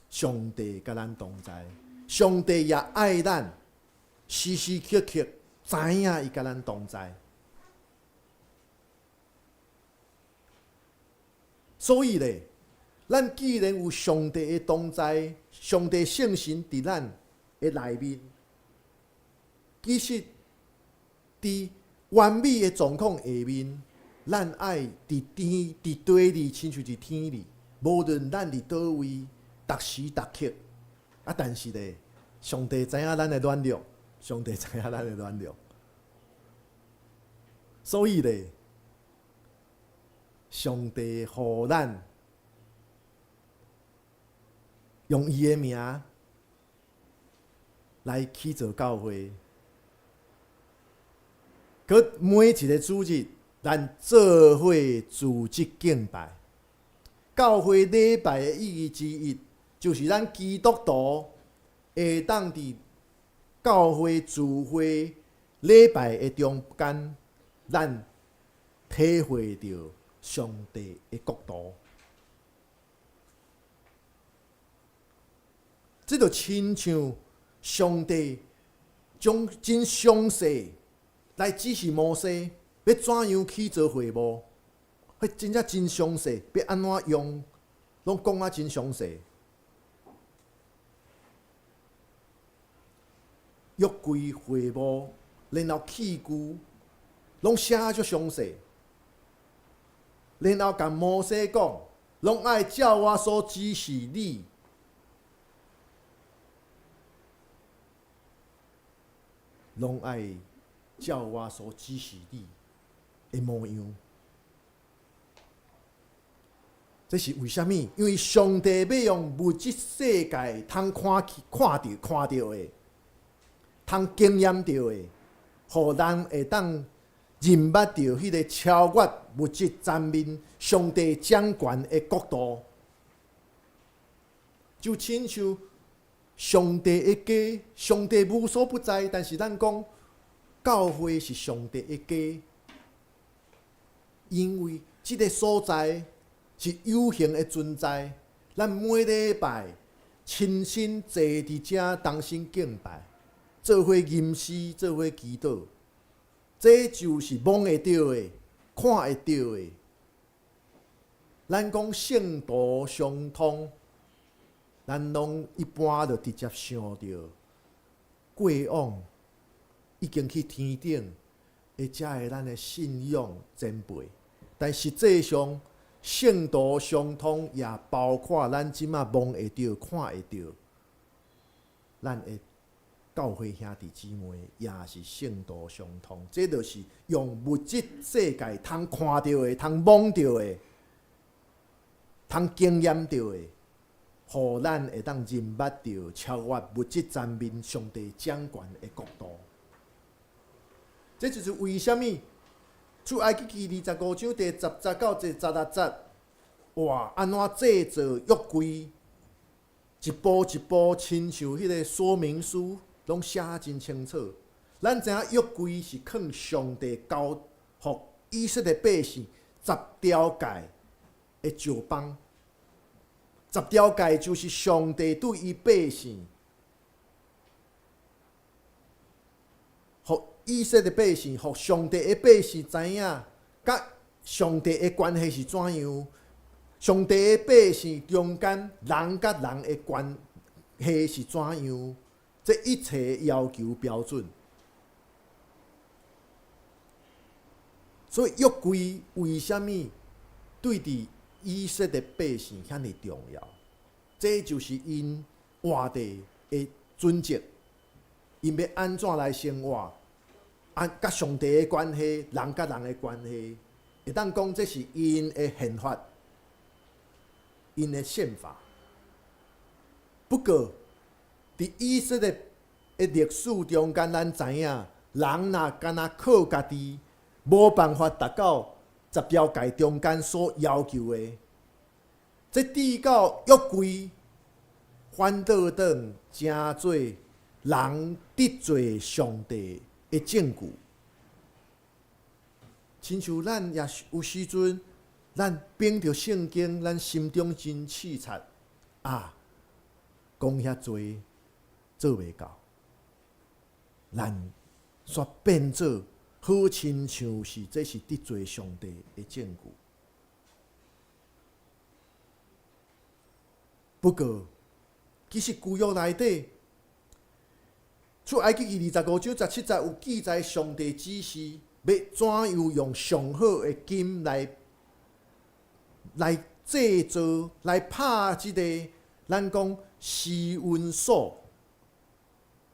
上帝佮咱同在。上帝也愛咱，時時刻刻知影伊佮咱同在。所以咧，咱既然有上帝的同在，上帝聖神佇咱的內面，其實佇完美的狀況下面，咱愛佇天佇地裡，親像佇天裡，無論咱佇佗位，逐時逐刻。啊！但是咧，上帝知影咱的軟弱，上帝知影咱的軟弱，所以咧，上帝予咱用伊的名來起造教會，閣每一个主日，咱做伙組織敬拜。教會禮拜的意義之一，就是咱基督徒會當佇教會聚會禮拜的中間，咱體會著上帝的國度。這就親像上帝將真詳細來指示摩西欲怎樣起造會幕，彼真正真詳細，欲按怎用，攏講啊真詳細。約櫃會幕，然後器具，攏寫啊足詳細。然後共摩西講，攏愛照我所指示你，攏愛照我所指示你的模樣。這是為啥物？因為上帝欲用物質世界通看去、看著、看著的，通經驗著的，予人會當認捌著彼个超越物質層面上帝掌權的國度。就親像上帝的家，上帝無所不在，但是咱講教會是上帝的家，因為這个所在是有形的存在，咱每禮拜親身坐佇遮同心敬拜，做伙吟詩，做伙祈禱，這就是摸會著的、看會著的。咱講聖徒相通，咱攏一般就直接想著過往已經去天頂，的遮的咱的信仰前輩，但實際上，聖徒相通也包括咱這馬摸會著、看會著，咱的教會兄弟姊妹也是聖徒相通，這就是用物質世界通看著的、通摸著的、通經驗著的，予咱會當認捌著超越物質層面上帝掌權的國度。這就是為啥物出埃及記25章第10節到第16節，哇！按怎製造約櫃？一步一步，親像彼个說明書，攏寫真清楚。咱知影約櫃是囥上帝交予以色列百姓十條誡的石枋。十條誡就是上帝對伊百姓，予以色列百姓，予上帝的百姓知影，佮上帝的關係是怎樣。上帝的百姓中間，人佮人的關係是怎樣？這一切要求標準。所以約櫃為啥物對佇以色列百姓遐爾重要？這就是𪜶活地的準則，𪜶欲按怎來生活？按佮上帝的關係，人佮人的關係，會當講這是𪜶的憲法。𪜶的憲法。不過，佇以色列的歷史中間，咱知影，人若干焦靠家己，無辦法達到十條誡中間所要求的。這直到約櫃反倒轉，成做人得罪上帝的證據。親像咱也有時陣。咱捧著聖經，咱心中真刺蝟啊！講遐濟做袂到，咱煞變做好親像是這是得罪上帝的證據。不過，其實舊約內底，出埃及記25章17節有記載，上帝指示欲怎樣用上好的金來。來製造、來拍這个，咱講施恩所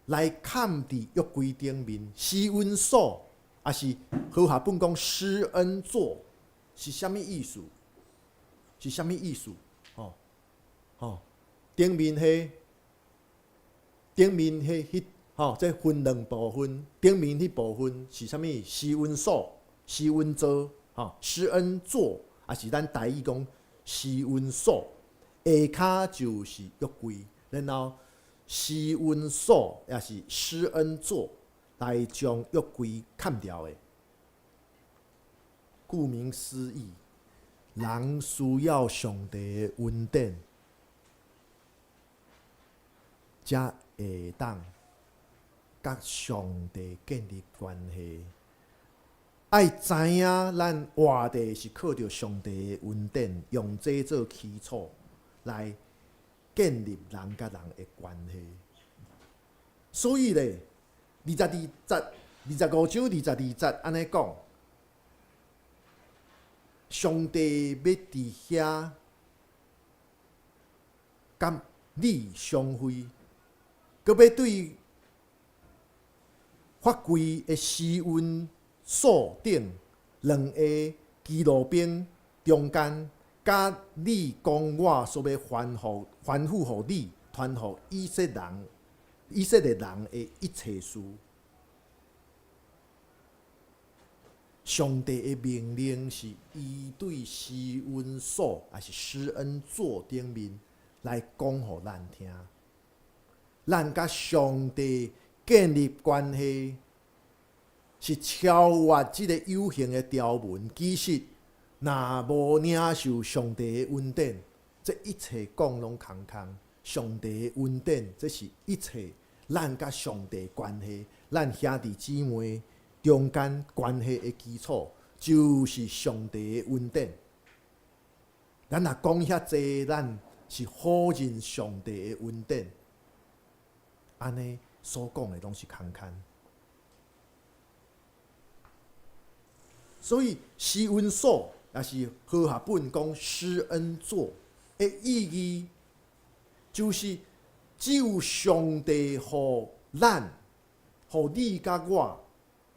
來崁佇約櫃頂面。施恩所，抑是和合本講施恩座，是啥物意思？是啥物意思？吼吼，頂面彼頂面彼彼吼，這分兩部分，頂面彼部分是啥物？施恩所、施恩座，吼，施恩座。抑是咱台語講施恩所，下跤就是約櫃，然後施恩所也是施恩座來將約櫃崁牢的。顧名思義，人需要上帝的恩典，才會當佮上帝建立關係。愛知影，咱活著是靠著上帝的恩典，用這做基礎來建立人佮人的關係。所以咧，22節、25章22節按呢講，上帝欲佇遐佮你相會，閣欲對法櫃的施恩所頂兩个基路伯中間，佮你講我所欲吩咐、吩咐予你，傳予以色列人、以色列人的一切事。上帝的命令是伊對施恩所，抑是施恩座頂面來講予咱聽。咱佮上帝建立關係。是超越這个有形的條文。其實，若無領受上帝的恩典，這一切講攏空空。上帝的恩典，這是一切咱佮上帝關係、咱兄弟姊妹中間關係的基礎，就是上帝的恩典。咱若講遐濟，咱是否認上帝的恩典，按呢所講的攏是空空。所以施恩所也是和合本講施恩座的意義，就是只有上帝予咱，予你佮我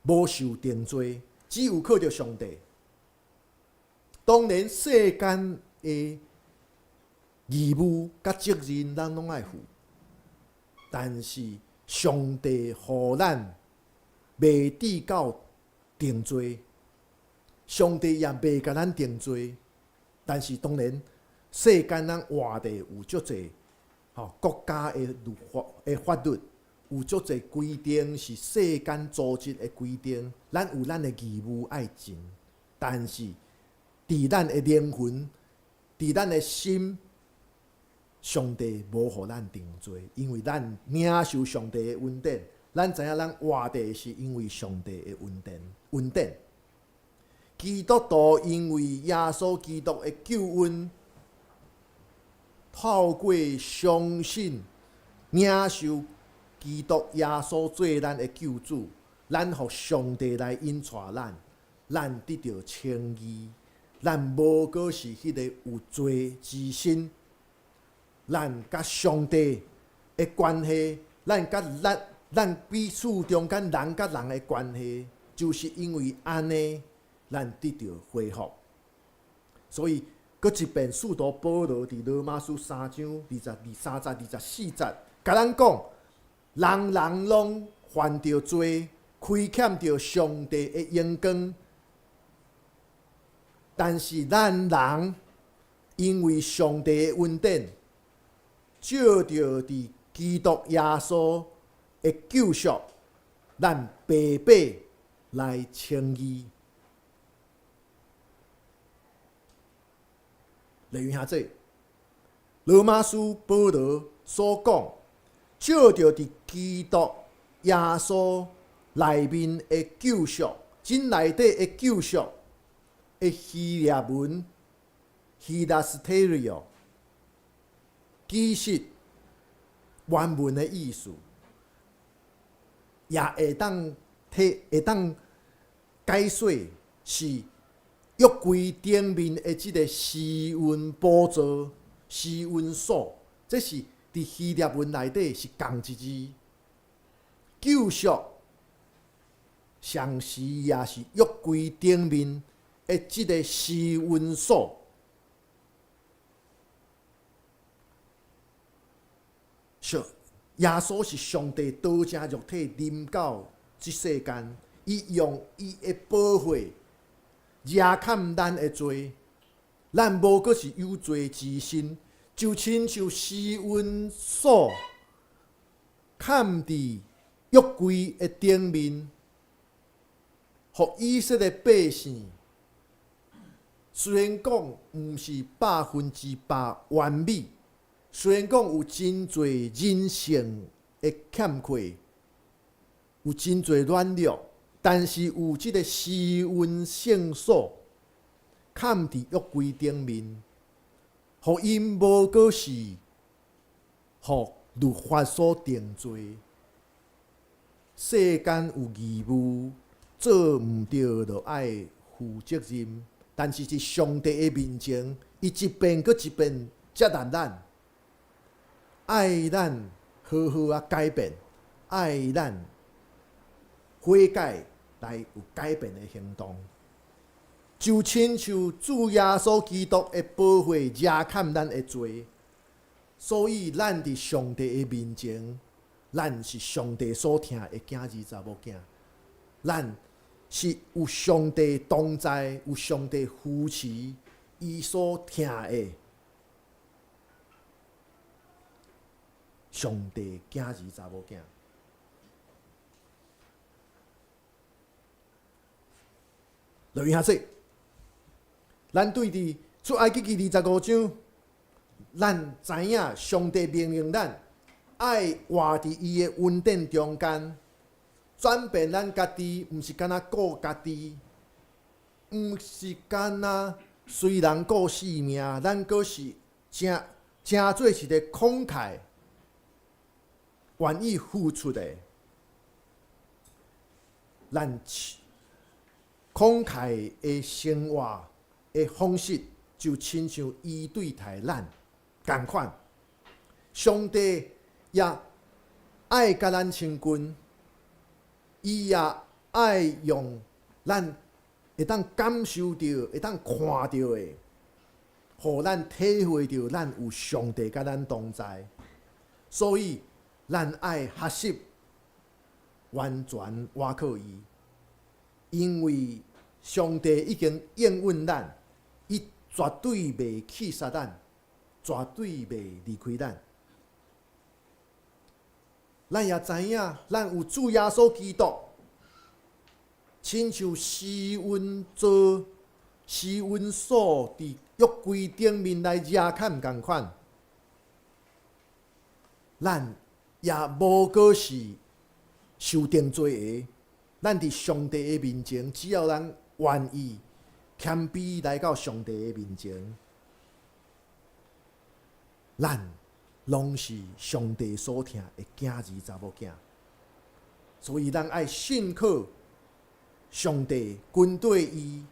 無受定罪，只有靠著上帝。當然，世間的義務佮責任，咱攏愛負。但是上帝予咱袂至到定罪，上帝也袂共咱定罪。但是當然，世間咱活佇有足濟吼國家的律法的法律，有足濟規定是世間組織的規定，咱有咱的義務愛盡。但是佇咱的靈魂，佇咱的心，上帝無予咱定罪，因為咱領受上帝的恩典，咱知影咱活佇是因為上帝的恩典，恩典。基督徒因為耶穌基督的救恩，透過相信領受基督耶穌做咱的救主，咱予上帝來引帶咱，咱得著稱義，咱無閣是彼个有罪之身，咱佮上帝的關係，咱佮咱咱彼此中間人佮人的關係，就是因為按呢，咱得著恢復。所以，閣一遍，使徒保羅佇羅馬書3章22、3節、24節，共咱講，人人攏犯著罪，虧欠著上帝的榮光。但是咱人因為上帝的恩典，藉著佇基督耶穌的救贖，咱白白來稱義。例如兄弟，羅馬書保羅所講，藉著佇基督耶穌內面的救贖，真內底的救贖的希臘文 hilasterion，其實原文的意思，也會當體會當解說是約櫃頂面的這个施恩寶座、施恩所，這是佇希臘文內底是仝一字。救贖，同時也是約櫃頂面的這个施恩所。上耶穌是上帝道成肉體臨到這世間，伊用伊的寶血遮冚咱的罪，咱無閣是有罪之身，就親像施恩所崁佇約櫃的頂面，予以色列百姓，雖然講毋是100%完美，雖然講有真濟人性的欠缺，有真濟軟弱，但是有這个施恩聖所崁佇約櫃頂面，予𪜶無閣是予律法所定罪。世間有義務做毋著，就愛負責任。但是佇上帝的面前，伊一遍閣一遍接納咱，愛咱好好仔改變，愛咱悔改來有改變的行動。就親像主耶穌基督的寶血遮冚咱的罪，所以咱佇上帝的面前，咱是上帝所疼的囝兒查某囝，咱是有上帝同在，有上帝扶持，伊所疼的上帝囝兒查某囝。落去遐說，咱對佇出埃及記25章，咱知影上帝命令咱愛活佇伊的恩典中間，轉變咱家己，毋是干焦顧家己，毋是干焦隨人顧性命，咱閣是成成做一个慷慨、願意付出的。咱慷慨的生活的方式，就親像伊對待咱仝款。上帝也愛佮咱親近，伊也愛用咱會當感受著、會當看著的，予咱體會著咱有上帝佮咱同在。所以，咱愛學習完全倚靠伊，因為上帝已經應允咱，伊絕對袂棄殺咱，絕對袂離開咱。咱也知影，咱有主耶穌基督，親像施恩座、施恩所佇約櫃頂面來遮蓋仝款，咱也無閣是受定罪的。咱佇上帝的面前，只要咱願意謙卑來到上帝的面前，咱攏是上帝所疼的囝兒查某囝。所以咱愛信靠上帝，跟綴伊，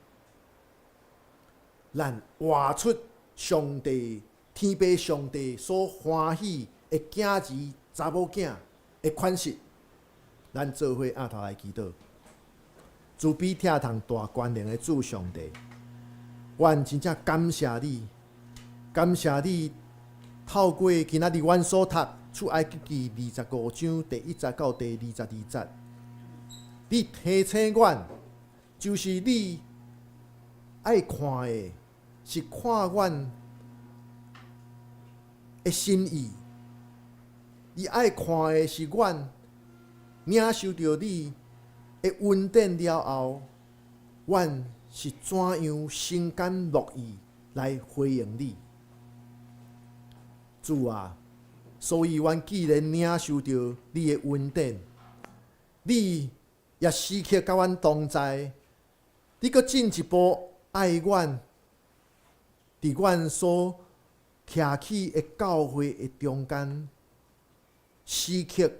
咱活出上帝天父上帝所歡喜的囝兒查某囝的款式。咱做伙徛頭來祈禱，慈悲疼痛大權能的主上帝，阮真正感謝你，感謝你透過今仔日阮所讀出埃及記25章第一節到第22節，你提醒阮，就是你愛看的，是看阮的心意，伊愛看的是阮領受著你的恩典了後，阮是怎樣心甘樂意來回應你，主啊！所以，阮既然領受著你的恩典，你也時刻佮阮同在，你閣進一步愛阮，佇阮所徛起的教會的中間，時刻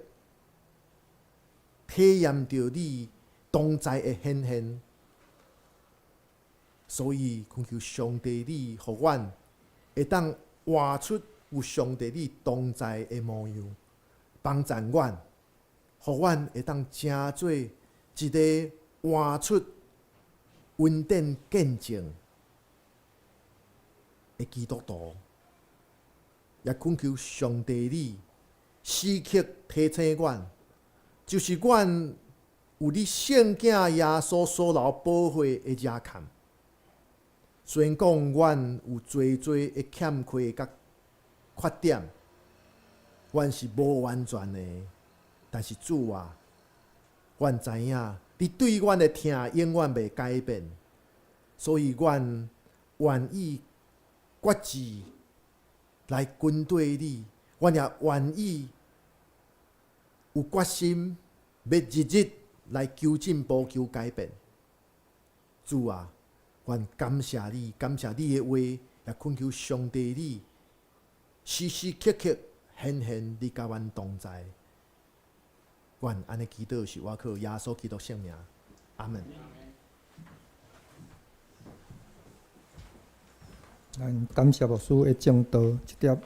體驗著你同在的顯現。所以，懇求上帝你，予阮會當活出有上帝你同在的模樣，幫助阮，予阮會當成做一个活出恩典見證的基督徒。也懇求上帝你時刻提醒阮，就是阮有你聖囝耶穌所流寶血的遮蓋。雖然講阮有濟濟的欠缺佮缺點，阮是無完全的，但是主啊，阮知影你對阮的疼永遠袂改變，所以阮願意決志來跟綴你，阮也願意有決心欲日日來求進步、求改變。主啊，阮感謝你，感謝你的話，也懇求上帝你時時刻刻顯現你佮阮同在。阮按呢祈禱是倚靠耶穌基督聖名，阿門。咱感謝牧師的證道，這帖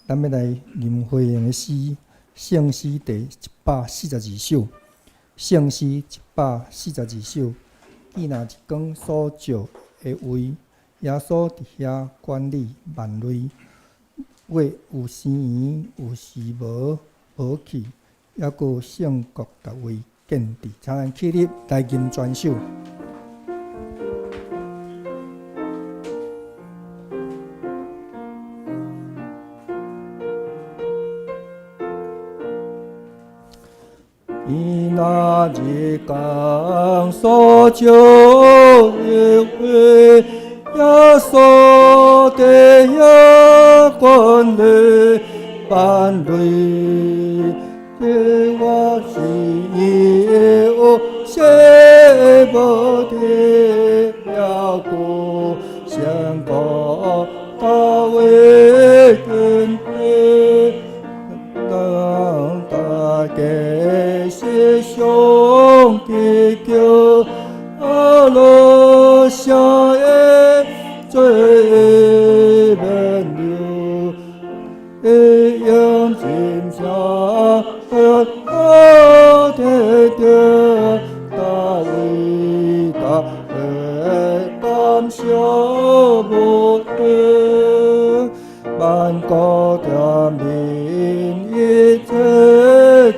咱欲來吟回應的詩，聖詩第142首，聖詩142首。見若日光所照的位，耶穌佇遐管理萬類。月有生圓，有時無無去，猶閣聖國逐位建置。請咱起立來吟全首。見若日光所照的位，耶穌佇遐管理萬類，這我是伊的學習無的，猶閣聖國大衛建立，當大家是上帝叫阿羅下的罪免了，會用真情萬國的民一切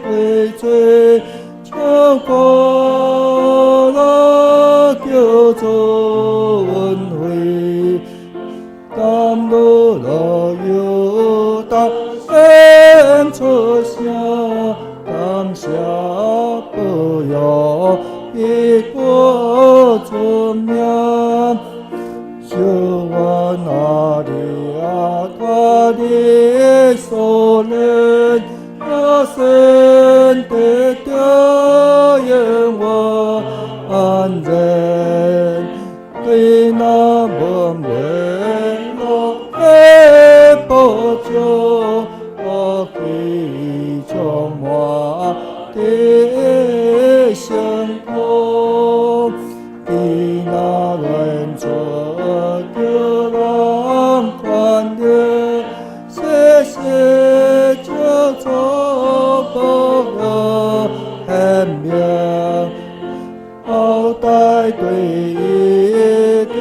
歸罪，唱歌啦叫做恩惠，甘露樂有大聲出聲，感謝保佑一國出名，小我那裡阿他的所憐，阿神的調研我安然，對那門為樂的寶座，我起充滿的星空，對那亂做的人寬的，謝謝叫做保佑很明，後代對伊的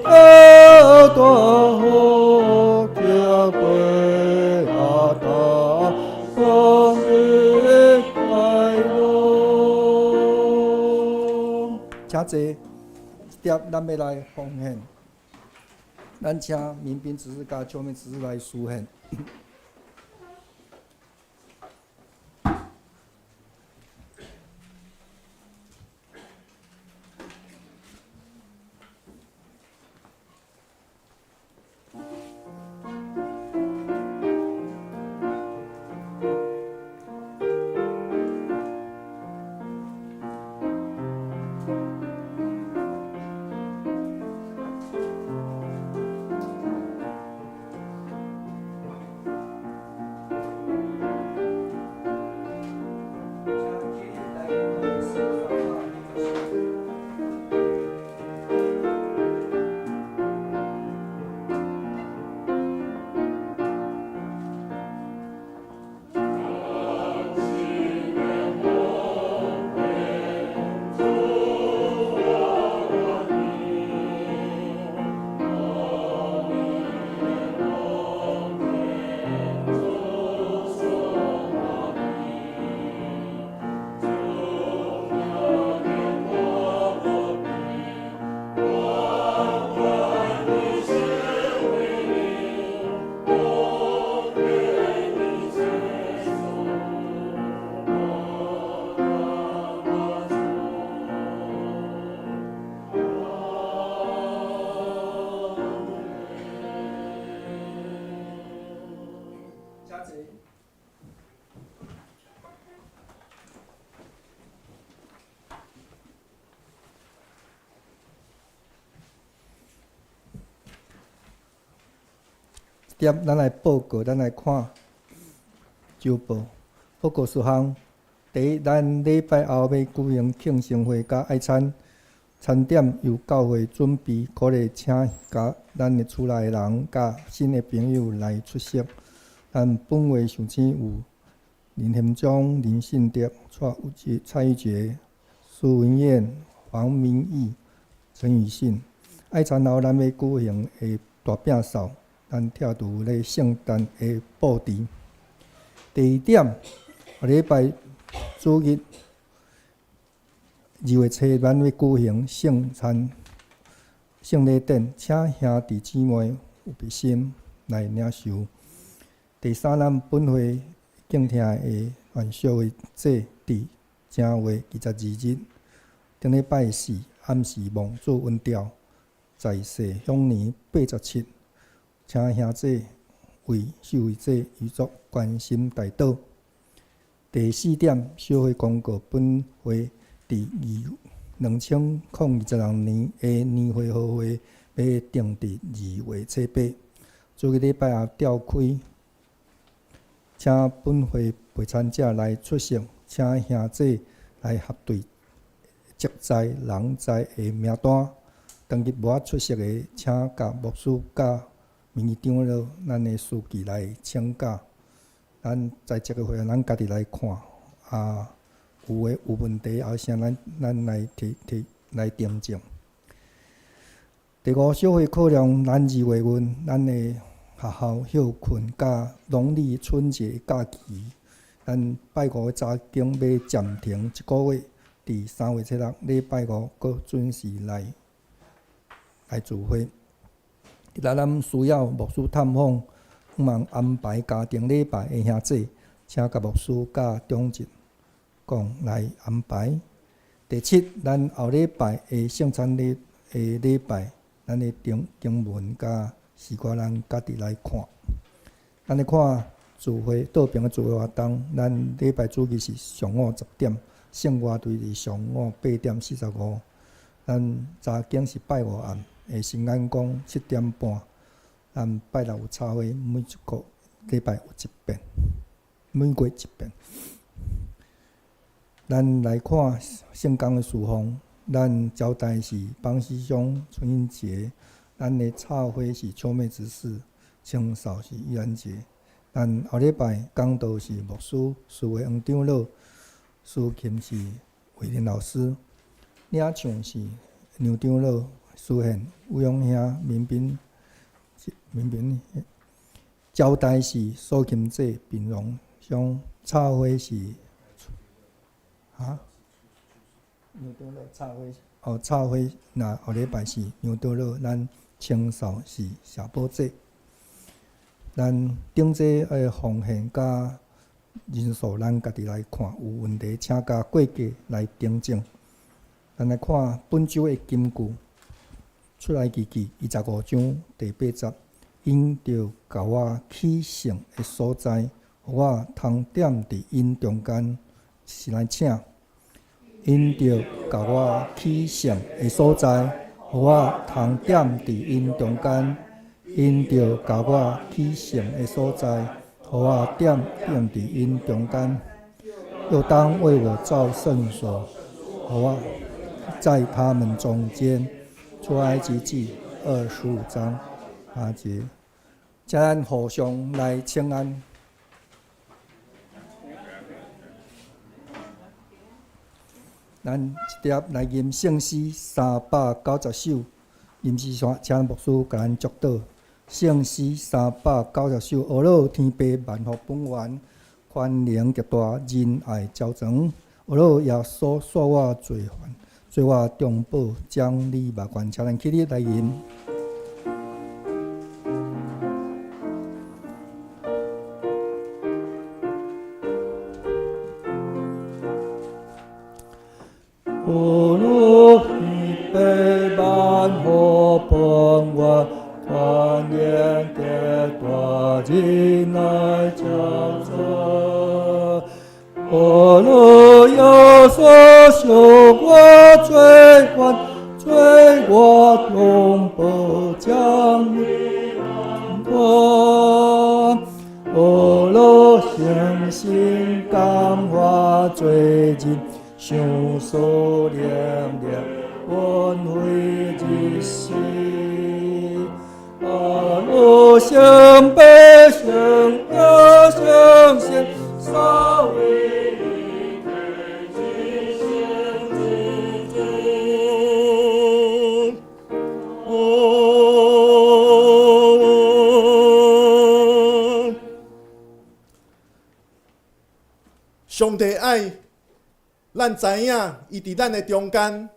大好，叫歸阿達光的快樂。請坐，這點咱欲來奉獻，咱請民兵執事佮邱面執事來司獻。點，咱來報告，咱來看週報。報告事項：第一，咱禮拜後欲舉行慶生會佮愛餐，餐點由教會準備，鼓勵請佮咱的厝內人佮新的朋友來出席。咱本會壽星有林賢忠、林信德、蔡玉蔡玉杰、蘇文燕、黃明義、陳宇信。愛餐後，咱欲舉行的大餅掃。咱拆除咧聖誕的布置。第二點，下禮拜主日2月7，咱欲舉行聖餐、聖禮典，請兄弟姊妹有愛心來領受。第三，咱本會敬聽的元宵會祭佇正月22日，頂禮拜四暗時望主恩召，在世享年87。請兄弟為受惠者預作關心代禱。第四點，小會公告本會佇2026年的年會好會欲定佇2月8。這個禮拜也召開，請本會陪餐者來出席，請兄弟來核對職在人在的名單。當日無法出席的，請佮牧師佮名譽長老，咱的書記來請教。咱在這個會，咱家己來看啊，有的有問題，後啥咱來提提來訂正。第五，小會考量，咱2月份，咱的學校歇睏佮農曆春節假期，咱拜五的查經欲暫停一個月，佇3月初6禮拜五閣準時來聚會。若咱需要牧師探訪，向望安排家庭禮拜的兄姊，請佮牧師佮長執講來安排。第七，咱後禮拜的聖餐禮的禮拜，咱的經經文佮詩歌，咱家己來看。咱來看聚會桌邊的聚會活動，咱禮拜主日是上午10點，聖樂隊是上午8點45。咱查經是拜五暗的新眼光7點半。咱拜六有插花，每一個禮拜有一遍，每月一遍。咱來看聖工的侍奉，咱招待是邦師兄春英杰，咱的插花是秋妹執事，清掃是玉蘭姐。咱後禮拜講道是牧師司會黃長老，司琴是偉林老師，領唱是梁長老，司獻吳勇兄、民彬、民彬。招待是蘇琴姐、平榮兄，插花是啊？梁長老插花哦，插花若後禮拜是梁長老，咱清掃是謝寶姐。咱頂這的奉獻佮人數，咱家己來看，有問題請共會計來訂正。咱來看本週的金句，出埃及記25章第八節，𪜶著共我去聖的所在，予我通踮佇𪜶中間，是來請。𪜶著共我去聖的所在，予我通踮佇𪜶中間。𪜶著共我去聖的所在，予我踮踮佇𪜶中間。又當為我造聖所，予我在他們中間。出埃及記25章8節，請咱互相來請安。咱一碟來吟聖詩390首，吟詩山請牧師共咱祝禱。聖詩390首，阿樂天父萬福本源，寬容極大，仁愛昭彰。阿樂耶穌煞我罪犯，做我中保，將你萬願，請咱起立來吟。阿樂天父萬福本源，寬容極大，仁愛昭彰。阿樂耶穌赦我罪犯，做我中保，將你萬願。阿樂誠心感化罪人，賞賜能力，恩惠日新。阿樂聖父聖子聖神，三位一體至聖至尊。哦。上帝愛咱知影，伊佇咱的中間，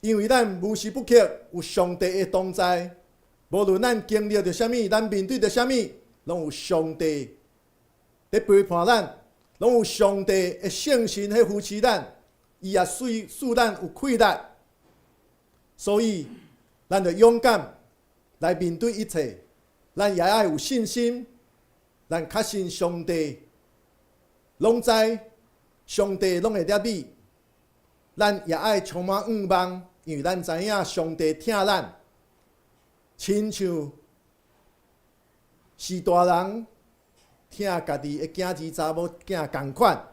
因為咱無時不刻有上帝的同在。無論咱經歷著啥物，咱面對著啥物，攏有上帝佇陪伴咱，攏有上帝的聖神佇扶持咱，伊也賜咱有氣力。所以，咱著勇敢來面對一切，咱也愛有信心，咱確信上帝攏知，上帝攏會掠你。咱也愛充滿向望，因為咱知影上帝疼咱，親像是大人疼家己的囝兒查某囝仝款，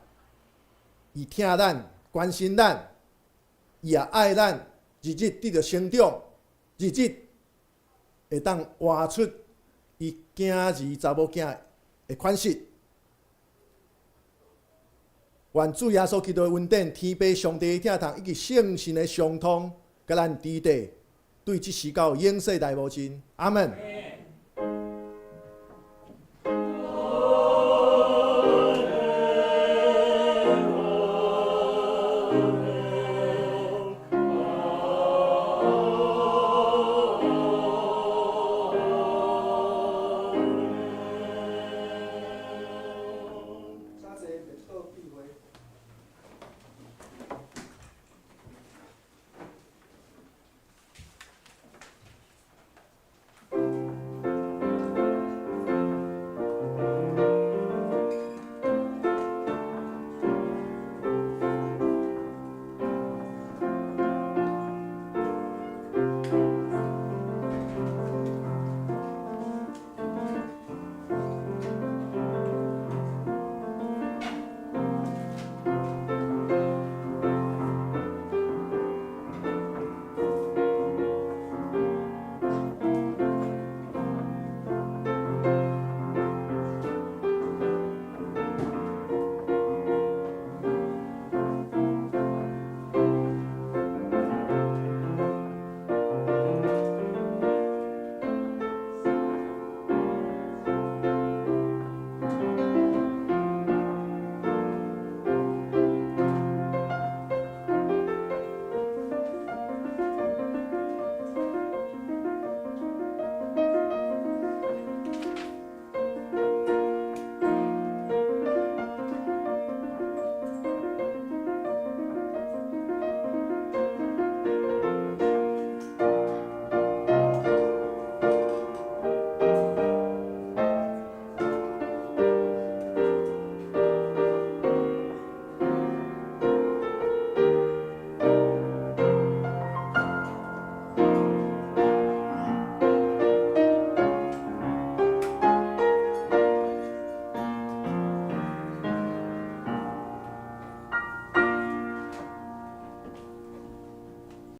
伊疼咱，關心咱，伊也愛咱，日日得著成長，日日會當活出伊囝兒查某囝的款式。願主耶穌基督的恩典、天父上帝的疼痛以及聖神的相通，佮咱佇底，對這時到永世來無盡。阿門。